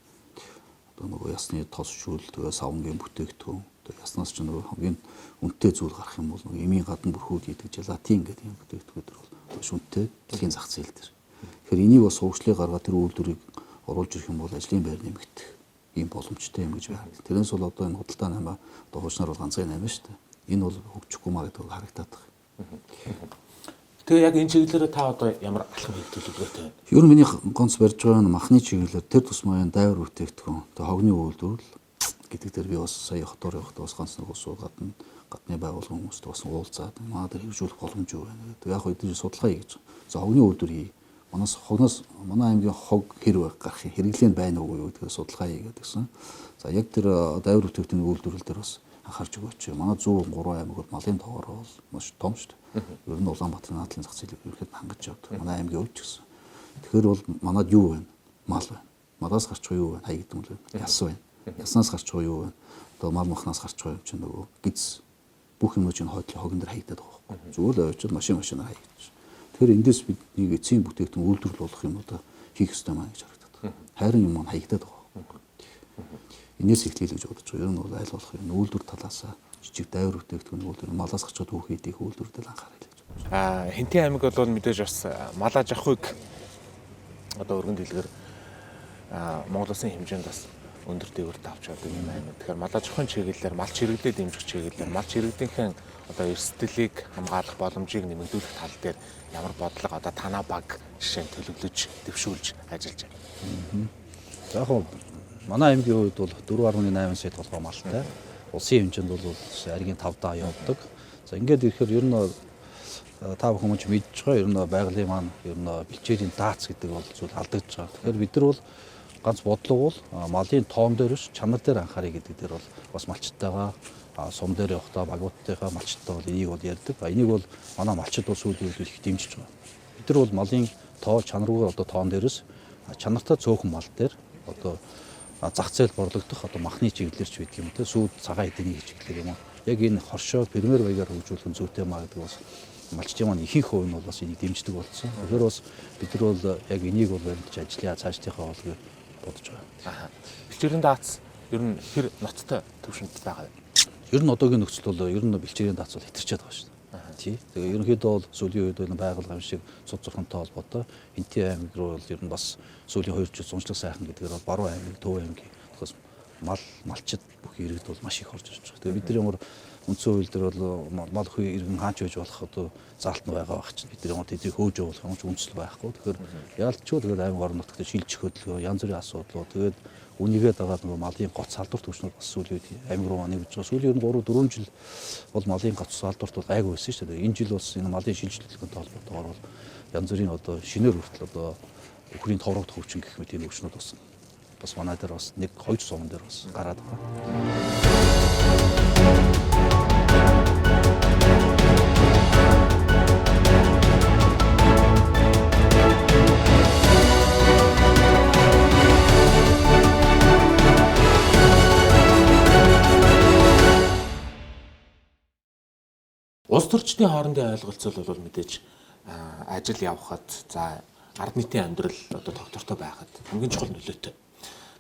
Одоо нөгөө ясны тос шүл, тэгээд савнгийн бүтээгдэхүүн, тэгээд яснаас ч нөгөө хамгийн үнэтэй зүйл гарах юм бол нөгөө эмийн гадна бүрхүүд хийдэг желатин гэдэг юм бүтээгдэхүүн төр бол маш үнэтэй дэлхийн зах зээл дээр. Тэгэхээр энийг бас хөгжлийг гаргаад тэр үйлдвэрийг оруулж ирэх юм бол ажлын байр нэмэгдэх ийм боломжтой юм гэж байна. Тэрнээс бол одоо энэ худалдаа 8 одоо хуучнаар бол ганцхан 8 шүү дээ. Энэ бол хөгжихгүй маа гэдэг бол харагдаад байгаа. Тэгээ яг энэ чиглэлээр та одоо ямар алхам хийх төлөвлөгөөтэй байна? Ер нь миний гонц барьж байгаа нь махны чиглэлээр тэр тусмаа энэ дайвар бүтээгдэхүүн, тэгээ хогны үйлдвэрлэл гэдэг дээр би бас сая хотоор явахдаа бас ганц нэг ус гадны байгууллагын хүмүүстэй бас уулзаад манай дээр хэрэгжүүлэх боломж юу байна гэдэг. Яг хөө судалгаа хийж. За хогны үйлдвэр хий. Манаас хогноос манай аймгийн хог хэр гарах юм, хэрэглээ нь байна уу гэдгээр судалгаа хийгээд гэсэн. За яг тэр дайвар бүтээгдэхүүний үйлдвэрлэл дээр бас анхаарч өгөөч. Манай зүүн 3 аймаг бол малын тоогоор бол маш том шүү дээ. Ер нь Улаанбаатарын надлын зах зээлийг ерөнхийдөө хангаж явдаг. Манай аймгийн хувьд ч гэсэн. Тэгэхээр бол манад юу байна? Мал байна. Малаас гарч байгаа юу байна? Хаягдмал байна. Яс байна. Яснаас гарч байгаа юу байна? Одоо мал махнаас гарч байгаа юм чинь нөгөө гиз бүх юм чинь хойдлын хогон дээр хаягдаад байгаа байхгүй. Зүгээр л авчид машинаар хаягдчих. Тэгэхээр эндээс бид нэг эцсийн бүтээгдэхүүн үйлдвэрлэл болох юм одоо хийх ёстой маа гэж харагдаад байна. Харин юм маань хаягдаад байгаа байхгүй. Энээс эхлэе гэж бодож байгаа. Ер нь бол аль болох юм үйлдвэр талаас жижиг дайвар бүтээгдэхүүн үйлдвэр, малаас гарч байгаа түүхий хийх үйлдвэрдэл анхаарал гэж бодож байна. Хэнтийн аймаг бол мэдээж бас мал аж ахуйг одоо өргөн дэлгэр Монгол улсын хэмжээнд бас өндөр дээгүүр авч явдаг юм аймаг. Тэгэхээр мал аж ахуйн чиглэлээр, малч хэрэглээ дэмжих чиглэлээр, малч иргэдийнхээ одоо эрсдлийг хамгаалах боломжийг нэмэгдүүлэх тал дээр ямар бодлого одоо танаа баг жишээ нь төлөвлөж, дэвшүүлж ажиллаж байна? За яг манай аймгийн хувьд бол 4.8 сая толгой малтай. Улсын хэмжээнд бол аргийн 5 даа явдаг. За ингээд ирэхээр ер нь та бүхэн ч мэдж байгаа, ер нь байгалийн маань ер нь бэлчээрийн даац гэдэг бол зүйл алдагдж байгаа. Тэгэхээр бид нар бол ганц бодлого бол малын тоон дээр биш, чанар дээр анхаарыг гэдэг дээр бол бас малчтайгаа Сум дээр явахдаа багуудтайхаа малчттай бол энийг бол ярьдаг. Энийг бол манай малчид бол сүүлийн үед их дэмжиж байгаа. Бид нар бол малын тоо чанаргүй одоо тоон дээрээс чанартай цөөхөн мал дээр одоо зах зээл борлогдох одоо махны чиглэлэрч байдаг юм те сүүд цагаан эдэний чиглэлэр юм уу. Яг энэ хоршоо фермер маягаар хөгжүүлэх нь зүйтэй маа гэдэг бас малчдын маань ихэнх хувь нь бол бас энийг дэмждэг болсон. Тэгэхээр бас бид нар бол яг энийг бол баримтж ажиллая цаашдынхаа бол гэж бодож байгаа. Бэлчээрийн дац ер нь хэр ноцтой төвшөнд байгаа вэ? Ер нь одоогийн нөхцөл бол ер нь бэлчээрийн дац бол хэтэрчээд байгаа шүү дээ. Тий. Тэгээ ерөнхийдөө бол сүүлийн үед энэ байгаль гам шиг цуд зурхантай холбоотой Хэнтийн аймаг руу бол ер нь бас сүүлийн 2 жил зунчлаг сайхан гэдгээр бол Баруун аймаг, Төв аймгийн бас мал малчид бүх иргэд бол маш их орж ирж байгаа. Тэгээ бид нар ямар үндсэн хууль дээр бол мал хүй иргэн хаач байж болох одоо заалт нь байгаа байх чинь бид нар ямар тэдийг хөөж явуулах юм ч үндэслэл байхгүй. Тэгэхээр яалтчгүй тэгээд аймаг орон нутагт шилжих хөдөлгөөн, янз бүрийн асуудлууд тэгээд үнийгээ дагаад нөгөө малын гоц салдвар төвшнүүд бас сүүлийн үед аймаг руу нэгж байгаа. Сүүлийн ер нь 3 4 жил бол малын гоц салдварт бол гайгүй байсан шүү дээ. Энэ жил бас энэ малын шилжил хөдөлгөөнтэй холбоотойгоор бол янз бүрийн одоо шинээр хүртэл одоо үхрийн товрогдох өвчин гэх мэт энэ өвчнүүд бас манай дээр бас 1 2 суман дээр бас гараад байгаа. Улс төрчдийн хоорондын ойлголцол бол мэдээж ажил явахад за ард нийтийн амьдрал одоо тогтвортой байхад хамгийн чухал нөлөөтэй.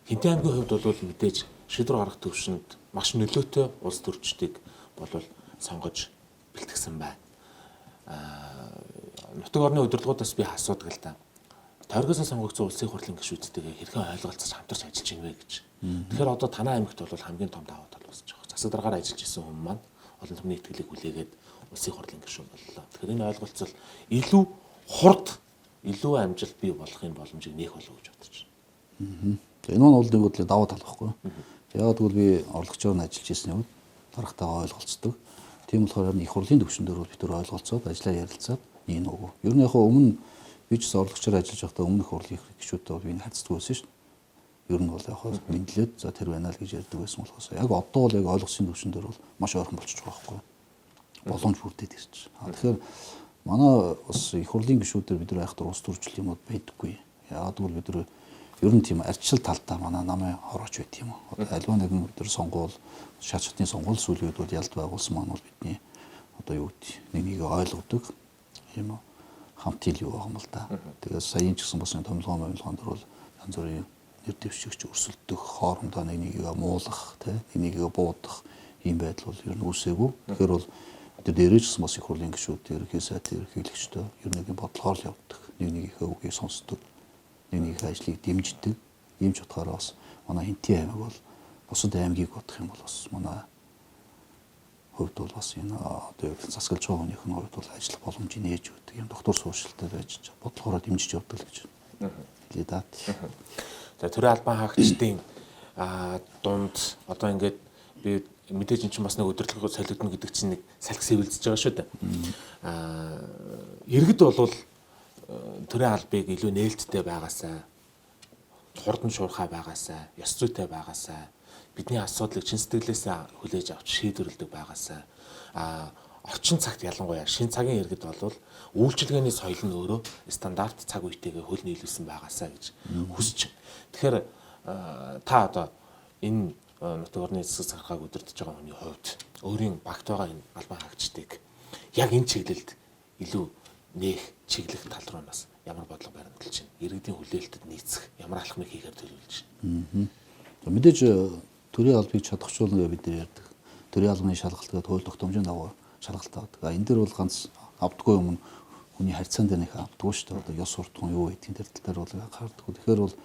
Хэнтийн аймгийн хувьд бол мэдээж шийдвэр гаргах төвшөнд маш нөлөөтэй улс төрчдийг бол сонгож бэлтгэсэн байна. Нутаг орны удирдлагуудаас би асуудаг л да. Тойргоос сонгогдсон улсын хурлын гишүүдтэйгээ хэрхэн ойлголцож хамтарч ажиллаж байна вэ гэж. Тэгэхээр одоо танай аймагт бол хамгийн том давуу тал болж байгаа. Засаг даргаар ажиллаж исэн хүмүүс маань олон түмний итгэлийг хүлээгээд улсын хурлын гишүүн боллоо. Тэгэхээр энэ ойлголцол илүү хурд, илүү амжилт бий болохын боломжийг нээх болов гэж бодож байна. Энэ нь бол нэг бодлын давуу тал байхгүй. Яг тэгвэл би орлогчоор нь ажиллаж ирсний үед дарагтайгаа ойлголцдог. Тийм болохоор их хурлын түвшин дээр бол бид нар ойлголцоод ажиллаа ярилцаад нэг нөгөө. Ер нь яг өмнө би ч орлогчоор ажиллаж байхдаа өмнөх хурлын гишүүдтэй бол би харьцдаг байсан шүү дээ. Ер нь бол яг мэдлээд за тэр байна л гэж ярьдаг байсан болохоос яг одоо бол яг ойлгосон түвшин дээр бол маш ойрхон болчихж байгаа байхгүй. Боломж бүрдээд ирж. Тэгэхээр манай бас их хурлын гишүүдээр бид нар айхтар улс төрчлөл юмуд байдаггүй. Яг тэгвэл бид нар ер нь тийм арчил талдаа манай намын хорооч байт юм. Одоо альва нэгэн бид нар сонгуул шат шатны сонгуул сүүлийн үед бол ялд байгуулсан маань бол бидний одоо юу гэдэг нэг нэгийг ойлгодог юм хамт хил юу байгаа юм л да. Тэгээд саяын ч гэсэн бас энэ томилгоо момилгоон дээр бол янз бүрийн нэр дэвшигч өрсөлдөх, хоорондоо нэг нэгийг муулах, тэ нэг нэгийг буудах ийм байдал бол ер нь үүсээгүй. Тэгэхээр бол бид дээрээ ч гэсэн бас их хурлын гишүүд, ерөнхий сайд, ерөнхийлөгчтэй ер нь нэг бодлогоор л явдаг. Нэг нэгийнхээ үгийг сонсдог, нэг нэгийнхээ ажлыг дэмждэг. Ийм ч утгаараа бас манай Хэнтийн аймаг бол бусад аймгийг бодох юм бол бас манай хувьд бол бас энэ одоо юу засаглаж байгаа хүнийх нь хувьд бол ажиллах боломжийг нээж өгдөг юм доктор сууршилтай байж бодлогоороо дэмжиж явдаг л гэж хэлье да. За төрийн албан хаагчдын дунд одоо ингээд би мэдээж эн чинь бас нэг удирдлага солигдоно гэдэг чинь нэг салхи сэвэлзэж байгаа шүү дээ. Иргэд бол төрийн албыг илүү нээлттэй байгаасаа, хурдан шуурхай байгаасаа, ёс зүйтэй байгаасаа, бидний асуудлыг чин сэтгэлээсээ хүлээж авч шийдвэрлэдэг байгаасаа, орчин цагт ялангуяа шин цагийн иргэд бол үйлчилгээний соёл нь өөрөө стандарт цаг үетэйгээ хөл нийлүүлсэн байгаасаа гэж хүсэж. Тэгэхээр та одоо энэ нутаг орны засаг захиргааг удирдах байгаа хүний хувьд өөрийн багт байгаа энэ албан хаагчдыг яг энэ чиглэлд илүү нээх чиглэх тал руу бас ямар бодлого баримталж байна? Иргэдийн хүлээлтэд нийцэх ямар алхмыг хийхээр төлөвлөж байна? Мэдээж төрийн албыг чадахжуулна гэж бид ярьдаг. Төрийн албаны шалгалт гэдэг хууль тогтоомжийн дагуу шалгалт авдаг. Энэ дээр бол ганц авдаггүй юм хүний харьцаан дээр нэг авдаггүй шүү дээ. Одоо ёс суртахуун юу гэдгийг тэр тал дээр бол анхаардаг. Тэгэхээр бол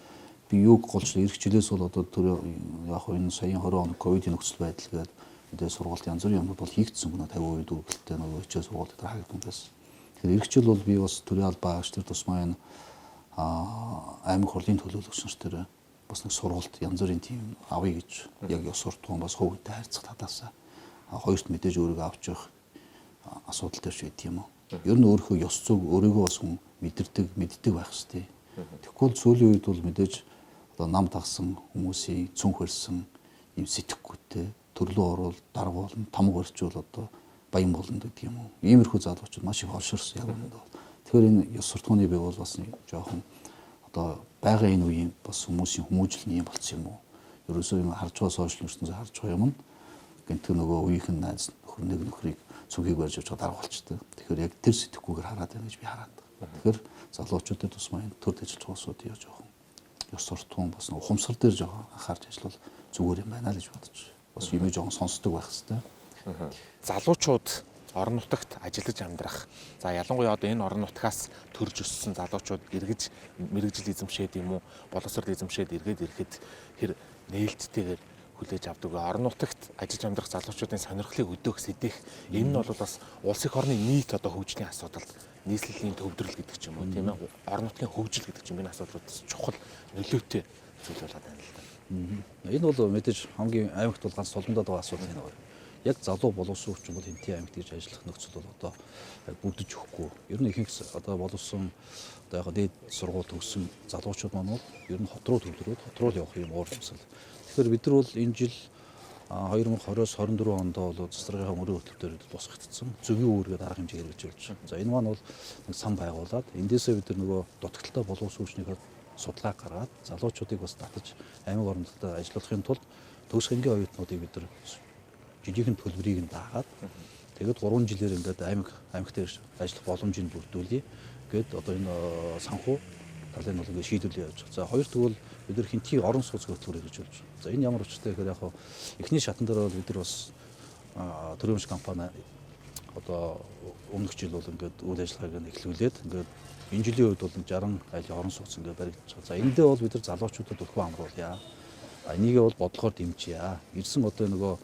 би юуг голч ирэх жилээс бол одоо төр яг энэ саяын 20 он ковидын нөхцөл байдал гэдэг мэдээ сургалт янз бүрийн юмнууд бол хийгдсэн гэнэ 50% дүүргэлттэй нөгөө хичээл сургалт дээр хаагдсан байсан. Тэгэхээр ирэх жил бол би бас төрийн албаа агч тэр тусмаа энэ аймаг хурлын төлөөлөгч нар тэр бас нэг сургалт янз бүрийн тийм авъя гэж яг ёс суртахуун бас хувь хүнтэй харьцах талаас хоёрт мэдээж өөрийгөө авч явах асуудал дээр ч байд юм уу. Ер нь өөрийнхөө ёс зүйг өөрийгөө бас хүн мэдэрдэг, мэддэг байх хэрэгтэй. Тэгэхгүй бол сүүлийн үед бол мэдээж одоо нам тагсан хүмүүсийн цүнх барьсан юм сэтгэхгүйтэй төрлөө орвол дарга болно, тамга барьчвал одоо баян болно гэдэг юм уу. Иймэрхүү залуучууд маш их олширсан яг үүндээ. Тэгэхээр энэ ёс суртахууны бий бол бас нэг жоохон одоо байгаа энэ үеийн бас хүмүүсийн хүмүүжил нь юм болцсон юм уу. Ерөөсөө юм харж байгаа сошиал ертөнцөөр харж байгаа юм нь гэнтэг нөгөө үеийнхэн найз нөхөр нэг нөхрийг цүнхийг барьж явж байгаа дарга болчтой. Тэгэхээр яг тэр сэтгэхгүйгээр хараад байна гэж би хараад байгаа. Тэгэхээр залуучуудын тусмаа энэ төрд ажиллаж байгаа улсуудын жоохон ёс суртахуун бас ухамсар дээр жоохон анхаарч ажиллавал зүгээр юм байна л гэж бодож. Бас юмыг жоохон сонсдог байх хэрэгтэй. Залуучууд орон нутагт ажиллаж амьдрах. За ялангуяа одоо энэ орон нутгаас төрж өссөн залуучууд эргэж мэргэжил эзэмшээд юм уу, боловсрол эзэмшээд эргээд ирэхэд хэр нээлттэйгээр хүлээж авдаг. Орон нутагт ажиллаж амьдрах залуучуудын сонирхлыг өдөөх сэдэх. Энэ нь бол бас улс их орны нийт одоо хөгжлийн асуудал, нийслэлийн төвлөрөл гэдэг ч юм уу, тийм ээ. Орон нутгийн хөгжил гэдэг ч юм энэ асуудлууд чухал нөлөөтэй зүйл болоод байна л да. Энэ бол мэдээж хамгийн аймагт бол ганц тулгамдаад байгаа асуудал энэ байна. Яг залуу боловсон хүчин бол Хэнтийн аймагт гэж ажиллах нөхцөл бол одоо бүрдэж өгөхгүй. Ер нь ихэнх одоо боловсон одоо яг дээд сургууль төгссөн залуучууд маань бол ер нь хот руу төвлөрөөд хот руу явах юм уур амьсгал. Тэгэхээр бид нар бол энэ жил 2020-оос 24 онд бол засгийн мөрийн хөтөлбөр тусгагдсан зөвгийн үүргээд арга хэмжээ хэрэгжүүлж байна. За энэ маань бол нэг сан байгуулад эндээсээ бид нар нөгөө дутагдaltaй боловсон хүчнийхээ судалгаа гаргаад залуучуудыг бас татаж аймаг орон нутгад ажиллуулахын тулд төгс ангийн оюутнуудыг бид нар жижигхэн төлбөрийг нь дагаад тэгээд 3 жилээр ингээд аймагт ажиллах боломжийг бүрдүүлье гэд одоо энэ санхүү талын бол ингээд шийдвэрлэл явж байгаа. За хоёр тэгвэл бид нар Хэнтийн орон сууц хөтөлбөр хэрэгжүүлж байна. За энэ ямар учиртай гэхээр яг эхний шатан дээр бол бид нар бас төрийн компани одоо өмнөх жил бол ингээд үйл ажиллагааг нь эхлүүлээд ингээд энэ жилийн үед бол 60 айлын орон сууц ингээд баригдаж байгаа. За эндээ бол бид нар залуучуудад өрхөө амруулъя. Энийгээ бол бодлогоор дэмжийа. Ирсэн одоо нөгөө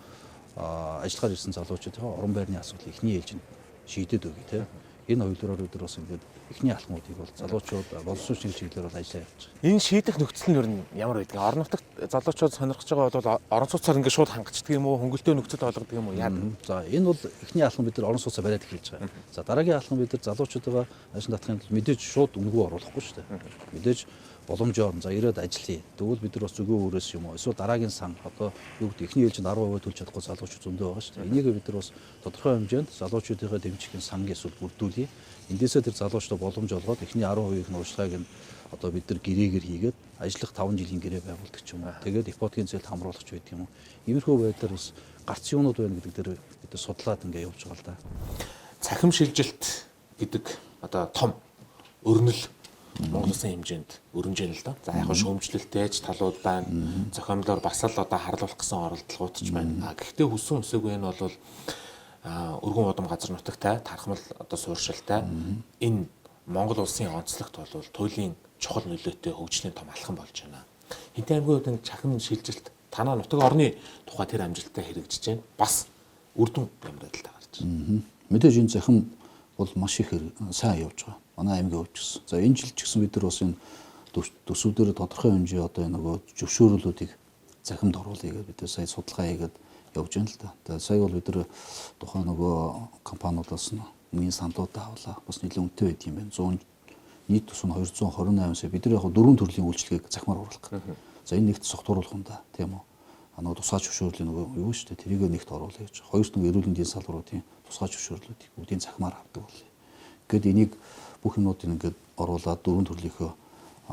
ажиллахаар ирсэн залуучуудын орон байрны асуудал эхний ээлжинд шийдээд өгье те. Энэ хувилбараар бид нар бас ингээд эхний алхмуудыг бол залуучууд боловсруучны чиглэлээр бол ажиллаа явуулж байгаа. Энэ шийдэх нөхцөл нь ер нь ямар байдгийг? Орон нутагт залуучууд сонирхож байгаа бол орон сууцаар ингээд шууд хангацдаг юм уу? Хөнгөлтөө нөхцөл олгодог юм уу? Яадаг? За энэ бол эхний алхам бид нар орон сууцаа бариад эхэлж байгаа. За дараагийн алхам бид нар залуучуудаа ажил татахын тулд мэдээж шууд үнэгүй оруулахгүй шүү дээ. Мэдээж боломжоор за ирээд ажиллая. Тэгвэл бид нар бас зүгөө өөрөөс юм уу? Эсвэл дараагийн сан одоо юу гэдэг эхний ээлжинд 10% төлж чадахгүй залуучууд зөндөө байгаа шүү дээ. Энийг бид нар бас тодорхой хэмжээнд залуучуудынхаа дэмжих санг эсвэл бүрдүүлье. Эндээсээ тэр залуучдад боломж олгоод эхний 10%-ийн уушлагыг нь одоо бид нар гэрээгээр хийгээд ажиллах 5 жилийн гэрээ байгуулдаг ч юм уу. Тэгээд ипотекийн зээл хамруулах ч байдаг юм уу. Иймэрхүү байдлаар бас гарц юунууд байна гэдэг дээр бид нар судлаад ингээ явж байгаа л да. Цахим шилжилт гэдэг одоо том өрнөл Монгол улсын хэмжээнд өрнөж байна л да. За яг шүүмжлэлтэй ч талууд байна. Зохиомлоор бас л одоо харлуулах гэсэн оролдлогууд ч байна. Гэхдээ хүссэн хүсээгүй энэ бол өргөн удам газар нутагтай тархмал одоо сууршилтай энэ Монгол улсын онцлогт бол туйлын чухал нөлөөтэй хөгжлийн том алхам болж байна. Хинтээ аймгийн хувьд энэ чахим шилжилт танаа нутаг орны тухай тэр амжилттай хэрэгжиж байна. Бас үр дүн ямар байдалтай гарч байна. Мэдээж энэ захим бол маш их сайн явж байгаа. Манай аймгийн хувьд ч гэсэн. За энэ жил ч гэсэн бид нар бас энэ төсвүүдээр тодорхой хэмжээ одоо энэ нөгөө зөвшөөрлүүдийг захимд оруулъя гэж бид сая судалгаа хийгээд явж байна л да. Тэгээ сая бол бид нар тухайн нөгөө компаниудаас нь өмнгийн саналуудаа авлаа. Бас нэлээд үнэтэй байдаг юм байна. 100 нийт төсөв нь 228 сая. Бид нар яг дөрвөн төрлийн үйлчилгээг захимаар оруулах гэдэг. За энэ нэгт согтууруулах юм да, тийм үү? А нөгөө тусгай зөвшөөрлийн нөгөө юу шүү дээ. Тэрийг нэгт оруулъя гэж. Хоёрт нөгөө эрүүл мэндийн салбаруудын тусгай зөвшөөрлүүдийг бүгдийг захимаар авдаг болъё. Ингээд энийг бүх юмнуудыг ингээд оруулаад дөрвөн төрлийнхөө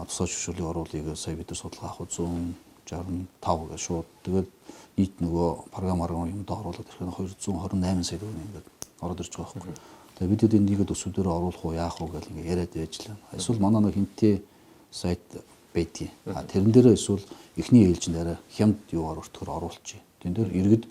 тусгай зөвшөөрлийг оруулъя гэж сая бид нар судалгаа авах 165 гэж шууд тэгээд нийт нөгөө програм арган юмд оруулаад ирэхэд 228 сая төгрөг ингээд ороод ирж байгаа байхгүй. Тэгээд бид хэд энийг төсвүүдээр оруулах уу яах уу гэл ингээд яриад байж л. Эсвэл манай нэг хинтээ сайт байдгийн. А тэрэн дээрээ эсвэл эхний ээлжинд арай хямд юугаар өртөхөр оруулчих. Тэн дээр иргэд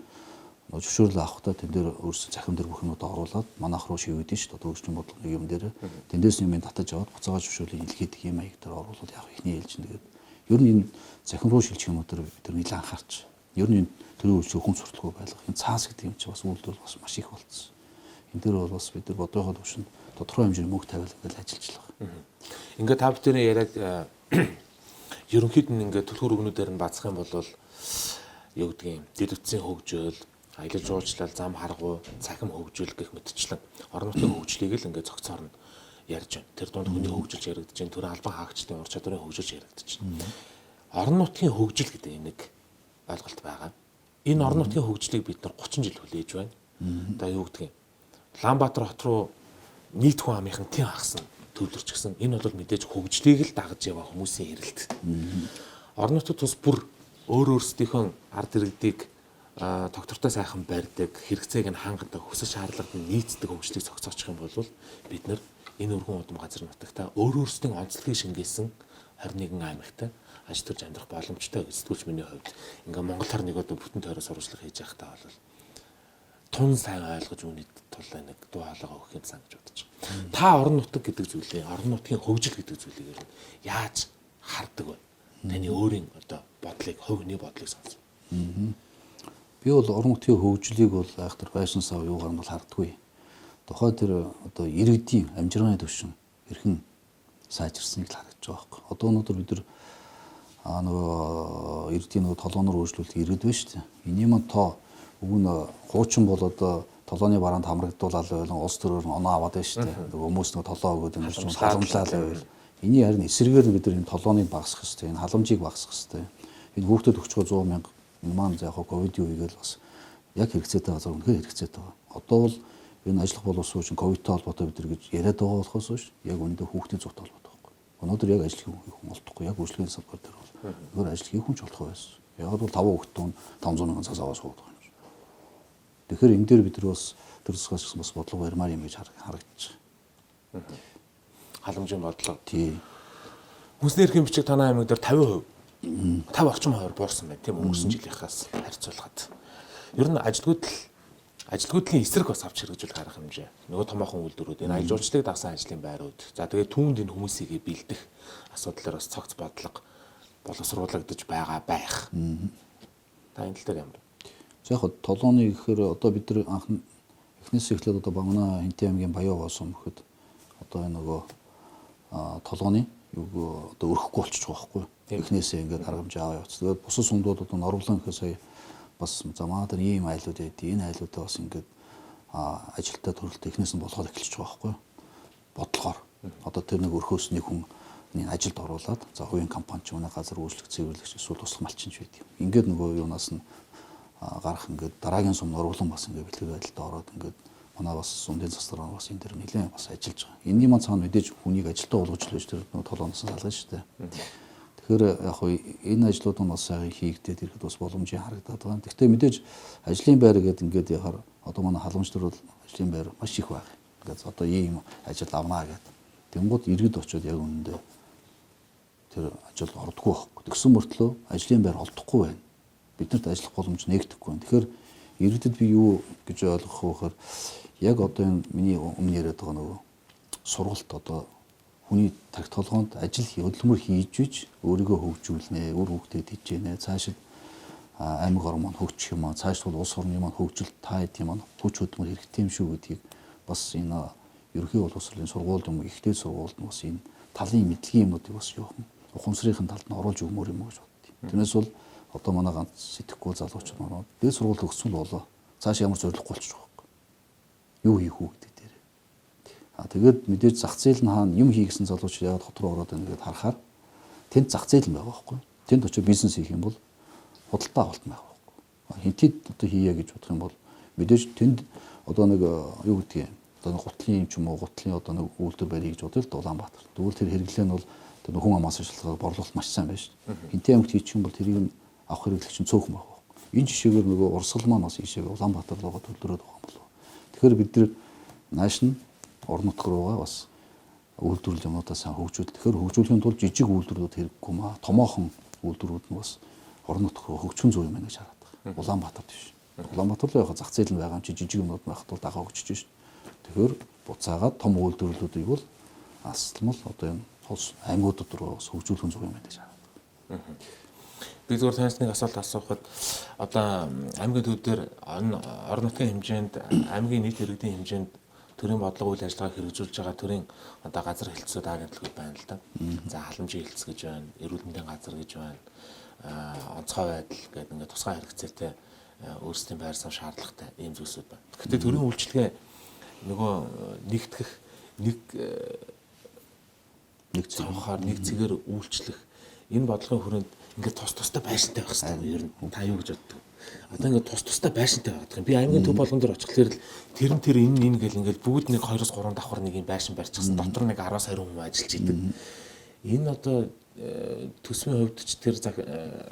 зөвшөөрөл авахдаа тэн дээр өөрсдөө захим дээр бүх юмудаа оруулаад манайх руу шивэдэн шүү дээ. Төгсчийн бодлого нэг юм дээр тэндээс юм татаж аваад буцаага зөвшөөрлийг илгээдэг юм аяг дээр оруулаад яг эхний ээлжинд тэгээд ер нь энэ захим руу шилжих юмуд дээр бид нар нэлээд анхаарч. Ер нь энэ төрийн үйлчлэг хүн сурталгүй байлгах. Энэ цаас гэдэг юм чи бас үйлдэл бас маш их болцсон. Энэ дээр бол бас бид нар бодлогын түвшинд тодорхой хэмжээний мөнгө тавиал ингээл ажиллаж байгаа. Ингээд та бүхний яриаг ерөнхийд нь ингээд түлхүүр өгнүүдээр нь бацх юм бол юу гэдгийг дэд үтсийн хөгжөөл, аялал жуулчлал, зам харгуй, цахим хөгжил гэх мэтчлэн орон нутгийн хөгжлийг л ингээд зохицоор нь ярьж байна. Тэр дунд хүний хөгжилж яригдаж байна. Төрийн албан хаагчдын ур чадварын хөгжилж яригдаж байна. Орон нутгийн хөгжил гэдэг нэг ойлголт байгаа. Энэ орон нутгийн хөгжлийг бид нар 30 жил хүлээж байна. Одоо юу гэдгийг Улаанбаатар хот руу нийт хүн амынхан тийм хагас нь төвлөрч гисэн. Энэ бол мэдээж хөгжлийг л дагаж яваа хүмүүсийн эрэлт. Орон нутгад тус бүр өөр өөрсдийнхөө ард иргэдийг тогтвортой сайхан барьдаг, хэрэгцээг нь хангадаг, хүсэл шаардлагад нь нийцдэг хөгжлийг зохицоочих юм бол бид нар энэ өргөн удам газар нутагта өөр өөрсдийн онцлогийг шингээсэн 21 аймагтай аж төрж амьдрах боломжтой гэж сэтгүүлч миний хувьд ингээ Монгол 21 одоо бүтэн тойроо сурвалжлага хийж байхдаа бол тун сайн ойлгож үүний тул нэг дуу хоолойгоо өгөх юм сан гэж бодож байгаа. Та орон нутаг гэдэг зүйлээ, орон нутгийн хөгжил гэдэг зүйлийг ер нь яаж хардаг вэ? Таны өөрийн одоо бодлыг, хувь хүний бодлыг сонсов. Би бол орон нутгийн хөгжлийг бол айхтар байшин сав юугаар нь бол харддаггүй. Тухайн тэр одоо иргэдийн амжиргааны түвшин хэрхэн сайжирсныг л харагдаж байгаа байхгүй. Одоо өнөөдөр бид нар нөгөө иргэдийн нөгөө толгооноор өөрчлөлт иргэд байна шүү дээ. Эний маань тоо уг нь хуучин бол одоо толгооны бараанд хамрагдуулаад байлан улс төрөөр нь оноо аваад байна шүү дээ. Нөгөө хүмүүс нөгөө толгоо өгөөд энэ халамжлал байвал энэний харин эсрэгээр нь бид нар энэ толгооныг багасгах хэрэгтэй, энэ халамжийг багасгах хэрэгтэй. Энэ хүүхдэд өгч байгаа 100 мянга энэ маань за яг ковидын үеийг л бас яг хэрэгцээтэй газар үнэхээр хэрэгцээтэй байгаа. Одоо бол энэ ажиллах боловсруучийн ковидтой холбоотой бид нар гэж яриад байгаа болохоос биш яг үүндээ хүүхдийн зүйтэй холбоотой байхгүй. Өнөөдөр яг ажил хийх хүн олдохгүй, яг үйлчлэгийн салбар дээр бол өөр ажил хийх хүн ч олдохгүй байсан. Яг бол 5 хүүхэд тун 500 мянган цаас аваа суудаг юм шиг. Тэгэхээр энэ дээр бид нар бас төр засгаас бас бодлого барьмаар юм гэж харагдчих. Халамжийн бодлого. Тий. Хүнсний эрхийн бичиг танай аймаг дээр 50%, 50 орчим хувиар буурсан байна тийм өнгөрсөн жилийнхээс харьцуулахад. Ер нь ажилгүйдлийн эсрэг бас авч хэрэгжүүлэх арга хэмжээ. Нөгөө томоохон үйлдвэрүүд энэ аялал жуулчлалыг дагсан ажлын байрууд. За тэгээд түүнд энэ хүмүүсийг бэлдэх асуудлаар бас цогц бодлого боловсруулагдаж байгаа байх. Та энэ тал дээр ямар? За яг толгооны гэхээр одоо бид нар анх эхнээс эхлээд одоо манай Хэнтийн аймгийн Баяа болсон мөхөд одоо энэ нөгөө толгооны юг одоо өрөхгүй болчих жоох байхгүй. Эхнээсээ ингээд арга хэмжээ аваа явц. Тэгээд бусад сумдууд одоо Норвлон гэхээ сая бас за манай дээр ийм айлууд байдیں۔ Энэ айлуудаа бас ингээд ажилтаа төрөлтөө эхнээс нь болгоод эхэлж байгаа байхгүй. Бодлогоор. Одоо тэр нэг өрхөөс нэг хүн ажилд оруулаад за хувийн компани ч юм уу газар үйлчлэх цэвэрлэгч эсвэл туслах малчин ч байдаг. Ингээд нөгөө юунаас нь гарах ингээд дараагийн сум Норвлон бас ингээд бэлтгэл байдалд ороод ингээд манай бас сумдын засгаар бас энэ дэр нэлээд бас ажиллаж байгаа. Энэний маань цаана мэдээж хүнийг ажилтаа болгож л байж тэр нөгөө толгооноос салгана шүү дээ. Тэгэхээр яг хөө энэ ажлууд нь бас сайн хийгдээд ирэхэд бас боломжийн харагдаад байгаа. Гэхдээ мэдээж ажлын байр гэдэг ингээд яхаар одоо манай халамж төр бол ажлын байр маш их байна. Ингээд одоо ийм ажил авнаа гэдэг. Тэнгууд иргэд очиод яг үнэндээ тэр ажилд ордоггүй байхгүй. Тэгсэн мөртлөө ажлын байр олдохгүй байна. Биднэрт ажиллах боломж нээгдэхгүй байна. Тэгэхээр иргэдэд би юу гэж ойлгох вэ гэхээр яг одоо энэ миний өмнө яриад байгаа нөгөө сургалт одоо хүний тархи толгоонд ажил хөдөлмөр хийж бич өөрийгөө хөгжүүлнэ, үр хүүхдэд хичээнэ, цаашид аймаг орн маань хөгжих юм аа, цааш бол улс орны маань хөгжилт та хэдийн маань хүч хөдөлмөр хэрэгтэй юм шүү гэдгийг бас энэ ерөнхий боловсролын сургуульд юм ихтэй сургуульд нь бас энэ талын мэдлэгийн юмнуудыг бас жоохон ухамсрын талд нь оруулж өгмөр юм уу гэж боддیں۔ Тэрнээс бол одоо манай ганц сэтгэхгүй залуучууд маань дээд сургууль төгссөн л болоо. Цааш ямар зорилгогүй болчих واخхой. Юу хийх үү гэдэг дээр. А тэгээд мэдээж зах зээл нь хаана юм хийгсэн залуучууд яагаад хот руу ороод байна гэдээ харахаар тэнд зах зээл нь байгаа байхгүй. Тэнд очиж бизнес хийх юм бол худалдаа авалт байгаа байхгүй. Хинтэд одоо хийе гэж бодох юм бол мэдээж тэнд одоо нэг юу гэдгийг одоо нэг гутлын юм ч юм уу гутлын одоо нэг үйлдвэр барья гэж бодъё л да Улаанбаатар. Тэгвэл тэр хэрэглээ нь бол тэр хүн амаас шалтгаалаад борлуулалт маш сайн байна шүү дээ. Хинтээ аймагт хийчих юм бол тэрийг нь авах хэрэглэгч нь цөөхөн байх байхгүй. Энэ жишээгээр нөгөө урсгал маань бас ийшээ Улаанбаатар руугаа төлрөөд байгаа юм болов. Тэгэхээр бид нар нааш нь орон нутг руугаа бас үйлдвэрлэл юмнуудаа сайн хөгжүүл. Тэгэхээр хөгжүүлэхийн тулд жижиг үйлдвэрлүүд хэрэггүй маа. Томоохон үйлдвэрүүд нь бас орон нутг руу хөгжих зүй юм байна гэж хараад байгаа. Улаанбаатар биш. Улаанбаатар л яг зах зээл нь байгаа юм чи жижиг юмнууд байх тул дагаа хөгжиж шин. Тэгэхээр буцаагаад том үйлдвэрлэлүүдийг бол асалмал одоо энэ улс аймагуудад руу бас хөгжүүлэх зүй юм байна гэж хараад байгаа. Би зүгээр танаас нэг асуулт асуухад одоо аймгийн төв дээр орон нутгийн хэмжээнд аймгийн нийт иргэдийн хэмжээнд төрийн бодлого үйл ажиллагааг хэрэгжүүлж байгаа төрийн одоо газар хэлтсүүд агентлагууд байна л да. За халамжийн хэлтс гэж байна, эрүүл мэндийн газар гэж байна, онцгой байдал гэдэг ингээд тусгай хэрэгцээтэй өөрсдийн байр суурь шаардлагатай ийм зүйлсүүд байна. Гэхдээ төрийн үйлчилгээ нөгөө нэгтгэх нэг цонхоор нэг цэгээр үйлчлэх энэ бодлогын хүрээнд Ингээд тус тустай байшинтай байх хэрэгтэй юм ер нь. Та юу гэж боддог? Одоо ингээд тус тустай байшинтай байгаад юм. Би аймгийн төв болгон дээр очихлоор л тэр нь тэр энэ энэ гэл ингээд бүгд нэг 2-3 давхар нэг юм байшин барьчихсан. Дотор нэг 10-20 хүн ажиллаж идэг. Энэ одоо төсвийн хувьд ч тэр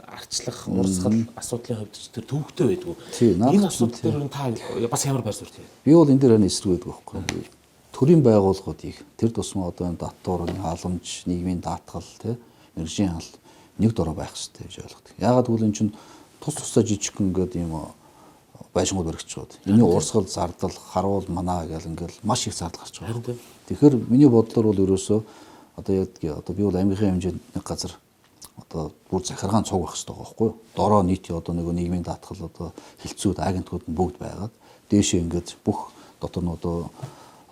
арчлах, урсгал асуудлын хувьд ч тэр төвөгтэй байдгүй. Энэ асуудал дээр та бас ямар байр суурь вэ? Би бол энэ дээр харин эсрэг байдаг байхгүй. Төрийн байгууллагуудыг тэр тусмаа одоо энэ татвар, халамж, нийгмийн даатгал, тий, мэргэжлийн хяналт нэг дороо байх хэрэгтэй гэж ойлгодог. Яагаад гэвэл энэ чинь тус тусдаа жижигхэн ингээд юм байшингууд баригдаж байгаа. Энийн урсгал, зардал, харуул, манаа гэл ингээл маш их зардал гарч байгаа. Тэгэхээр миний бодлоор бол ерөөсөө одоо яадгийг одоо би бол аймгийнхын хэмжээнд нэг газар одоо бүр захиргаан цуг байх хэрэгтэй байгаа байхгүй юу? Дороо нийтийн одоо нөгөө нийгмийн даатгал одоо хилцүүд, агентууд нь бүгд байгаад дээшээ ингээд бүх дотор нь одоо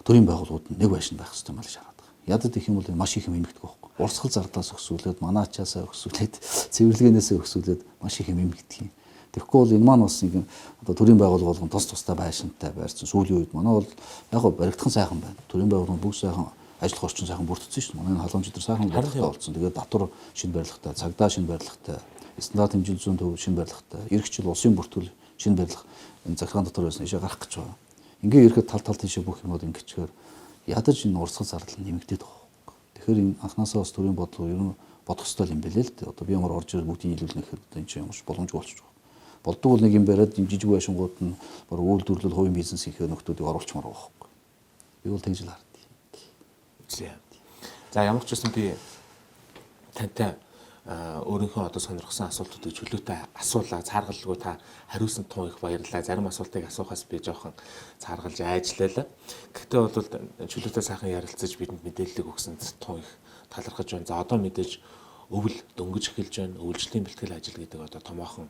төрийн байгууллагууд нь нэг байшин байх хэрэгтэй юм аа гэж хараад байгаа. Ядад их юм бол маш их юм нэмэгдэх байхгүй. Урсгал зардлаас өксүүлээд, манаачаасаа өксүүлээд, цэвэрлэгээнээсээ өксүүлээд маш их юм нэмэгдэх юм. Тэгэхгүй бол энэ маань бас нэг одоо төрийн байгууллага болгон тус тустай байшинтай байрсан. Сүүлийн үед манай бол яг го баригдхан сайхан байна. Төрийн байгууллага бүгд сайхан ажиллах орчин сайхан бүрдсэн шүү дээ. Манай халамж дээр сайхан барилгатай болсон. Тэгээд татвар шинэ барилгатай, цагдаа шинэ барилгатай, стандарт хэмжээний зүүн төв шинэ барилгатай, эрх чил улсын бүртгэл шинэ барилга энэ захиргаан дотор байсан ишээ гарах гэж байгаа. Ингээ ирэхэд тал тал тийшээ бүх юмуд ингэчгээр ядаж энэ урсгал зардал нэмэгдээд байгаа. Тэгэхээр энэ анханасаа бас төрийн бодлого ер нь бодох ёстой юм билээ л дээ. Одоо би ямар орж ирэл бүгдийг нийлүүлнэ гэхэд одоо энэ чинь ямар ч боломжгүй болчих жоох. Болдог бол нэг юм бариад жижиг байшингууд нь баг үйлдвэрлэл хувийн бизнес хийхээр нөхдүүдийг оруулчмаар байгаа байхгүй. Би бол тэгж л хардیں۔ За ямар ч байсан би тантай өөрийнхөө одоо сонирхсан асуултуудыг чөлөөтэй асуулаа. Цааргалгүй та хариулсан тун их баярлалаа. Зарим асуултыг асуухаас би жоохон цааргалж айжлаа л. Гэхдээ бол чөлөөтэй сайхан ярилцаж бидэнд мэдээллийг өгсөнд тун их талархаж байна. За одоо мэдээж өвөл дөнгөж эхэлж байна. Өвөлжлийн бэлтгэл ажил гэдэг одоо томоохон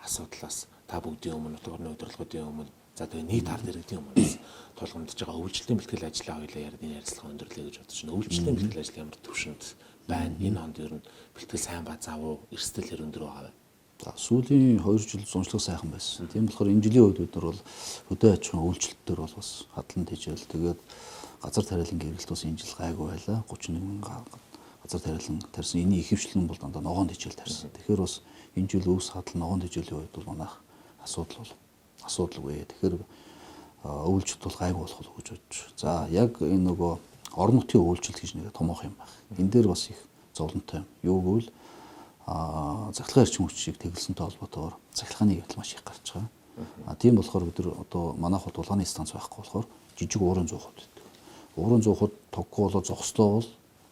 асуудлаас та бүгдийн өмнө, нутаг орны удирдлагуудын өмнө, за тэгээ нийт ард иргэдийн өмнө бас тулгамдж байгаа өвөлжлийн бэлтгэл ажлаа хоёлаа яриад энэ ярилцлага өндөрлөе гэж бодож байна. Өвөлжлийн бэлтгэл ажил ямар түвшинд байна? Энэ хонд ер нь бэлтгэл сайн ба зав уу? Эрсдэл хэр өндөр байгаа вэ? За сүүлийн 2 жил зуншлаг сайхан байсан. Тийм болохоор энэ жилийн үед бид нар бол хөдөө аж ахуйн үйлчлэлт дээр бол бас хадлан тэжээл тэгээд газар тариалан гэрэлт бас энэ жил гайгүй байлаа. 31 мянган газар тариалан тарьсан. Энийн ихэвчлэн бол дандаа ногоон тэжээл тарьсан. Тэгэхээр бас энэ жил өвс хадал ногоон тэжээлийн үед бол манайх асуудал бол асуудалгүй. Тэгэхээр өвөлжөлт бол гайгүй болох уу гэж бодож. За яг энэ нөгөө орон нутгийн өвөлжөлт гэж нэг томоох юм байна. Энэ дээр бас их зовлонтой юм. Юу гэвэл цахилгаан эрчим хүчийг тэглэсэнтэй холбоотойгоор цахилгааны хэвтэл маш их гарч байгаа. Тийм болохоор бид нар одоо манайх бол дулааны станц байхгүй болохоор жижиг уурын зуухуд байдаг. Уурын зуухуд тоггүй болоо зогслоо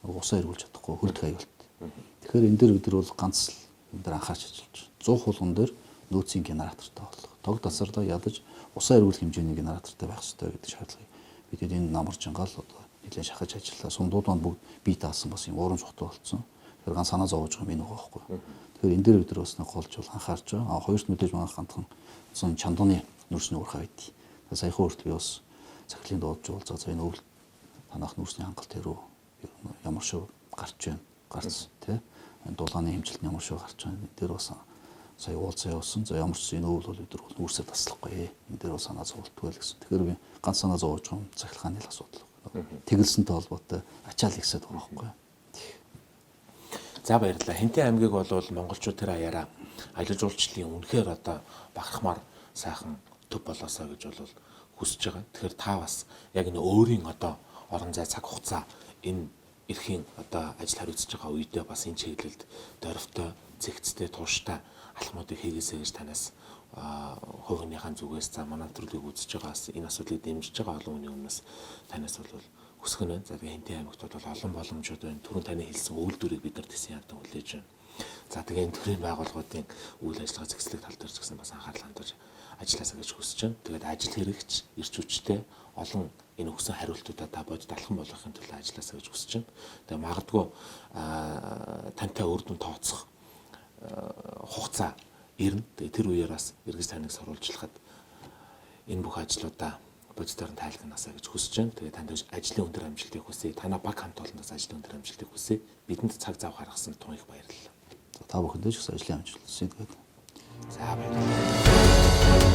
бол усаа эргүүлж чадахгүй хөлдөх аюултай. Тэгэхээр энэ дээр бид нар бол ганц л энэ дээр анхаарч ажиллаж байна. Зуух болгон дээр нөөцийн генератортай болох. Тог тасарлаа ядаж усаа эргүүлэх хэмжээний генератортай байх ёстой гэдэг шаардлагыг бид энэ намар жингаал одоо нэлээд шахаж ажиллаа. Сумдууд маань бүгд бие даасан бас юм уурын зуухтай болцсон. Тэгэхээр ганц санаа зовоож байгаа юм энэ байгаа байхгүй. Тэгэхээр энэ дээр бид нар бас нэг голж бол анхаарч байгаа. А хоёрт мэдээж манайх ганцхан чандууны нүүрсний уурхай байдаг. Саяхан хүртэл би бас цахилгаан дуудаж уулзаа за энэ өвөл танах нүүрсний хангалт хэрүү ямар шиг гарч байна гарц тий энэ дулааны хэмжилт нь ямар шиг гарч байна. Энэ дээр бас сая уулзаа явуулсан. За ямар ч энэ өвөл бол бид нар бол нүүрсээ таслахгүй. Энэ дээр бас санаа зоволтгүй л гэсэн. Тэгэхээр би ганц санаа зовоож байгаа юм цахилгааны л асуудал. Тэгэлсэнтэй холбоотой ачаал ихсээд байгаа байхгүй. За баярлалаа. Хэнтийн аймгийг бол монголчууд тэр аяараа аялал жуулчлалын үнэхээр одоо бахархмаар сайхан төв болоосоо гэж бол хүсэж байгаа. Тэгэхээр та бас яг энэ өөрийн одоо орон зай цаг хугацаа энэ эрхийн одоо ажил хариуцж байгаа үедээ бас энэ чиглэлд дөрвтэй, зэгцтэй, тууштай алхмуудыг хийгээсэй гэж танаас хувийнхаа зүгээс за манай төрлийг үзэж байгаас энэ асуудлыг дэмжиж байгаа олон хүний өмнөөс танаас бол хүсэх нь байна. За тэгээ Хэнтийн аймагт бол олон боломжууд байна. Түрүүн таны хэлсэн үйлдвэрийг бид нар тэсэн ядан хүлээж байна. За тэгээ энэ төрийн байгууллагуудын үйл ажиллагаа зэгцлэг тал дээр ч гэсэн бас анхаарал хандуулж ажилласаа гэж хүсэж байна. Тэгээд ажил хэрэгч, эрч хүчтэй олон энэ өгсөн хариултуудаа та бодит алхам болгохын төлөө ажилласаа гэж хүсэж байна. Тэгээ магадгүй тантай үр дүн тооцох хугацаа ирнэ. Тэгээ тэр үеэр бас эргэж таныг сурвалжлахад энэ бүх ажлуудаа бодитоор нь тайлгнаасаа гэж хүсэж байна. Тэгээ танд ажлын өндөр амжилтыг хүсье. Танаа баг хамт олондоос ажлын өндөр амжилтыг хүсье. Бидэнд цаг зав гаргасан тун их баярлалаа. За та бүхэндээ ч гэсэн ажлын амжилт хүсье. Тэгээд. За баярлалаа.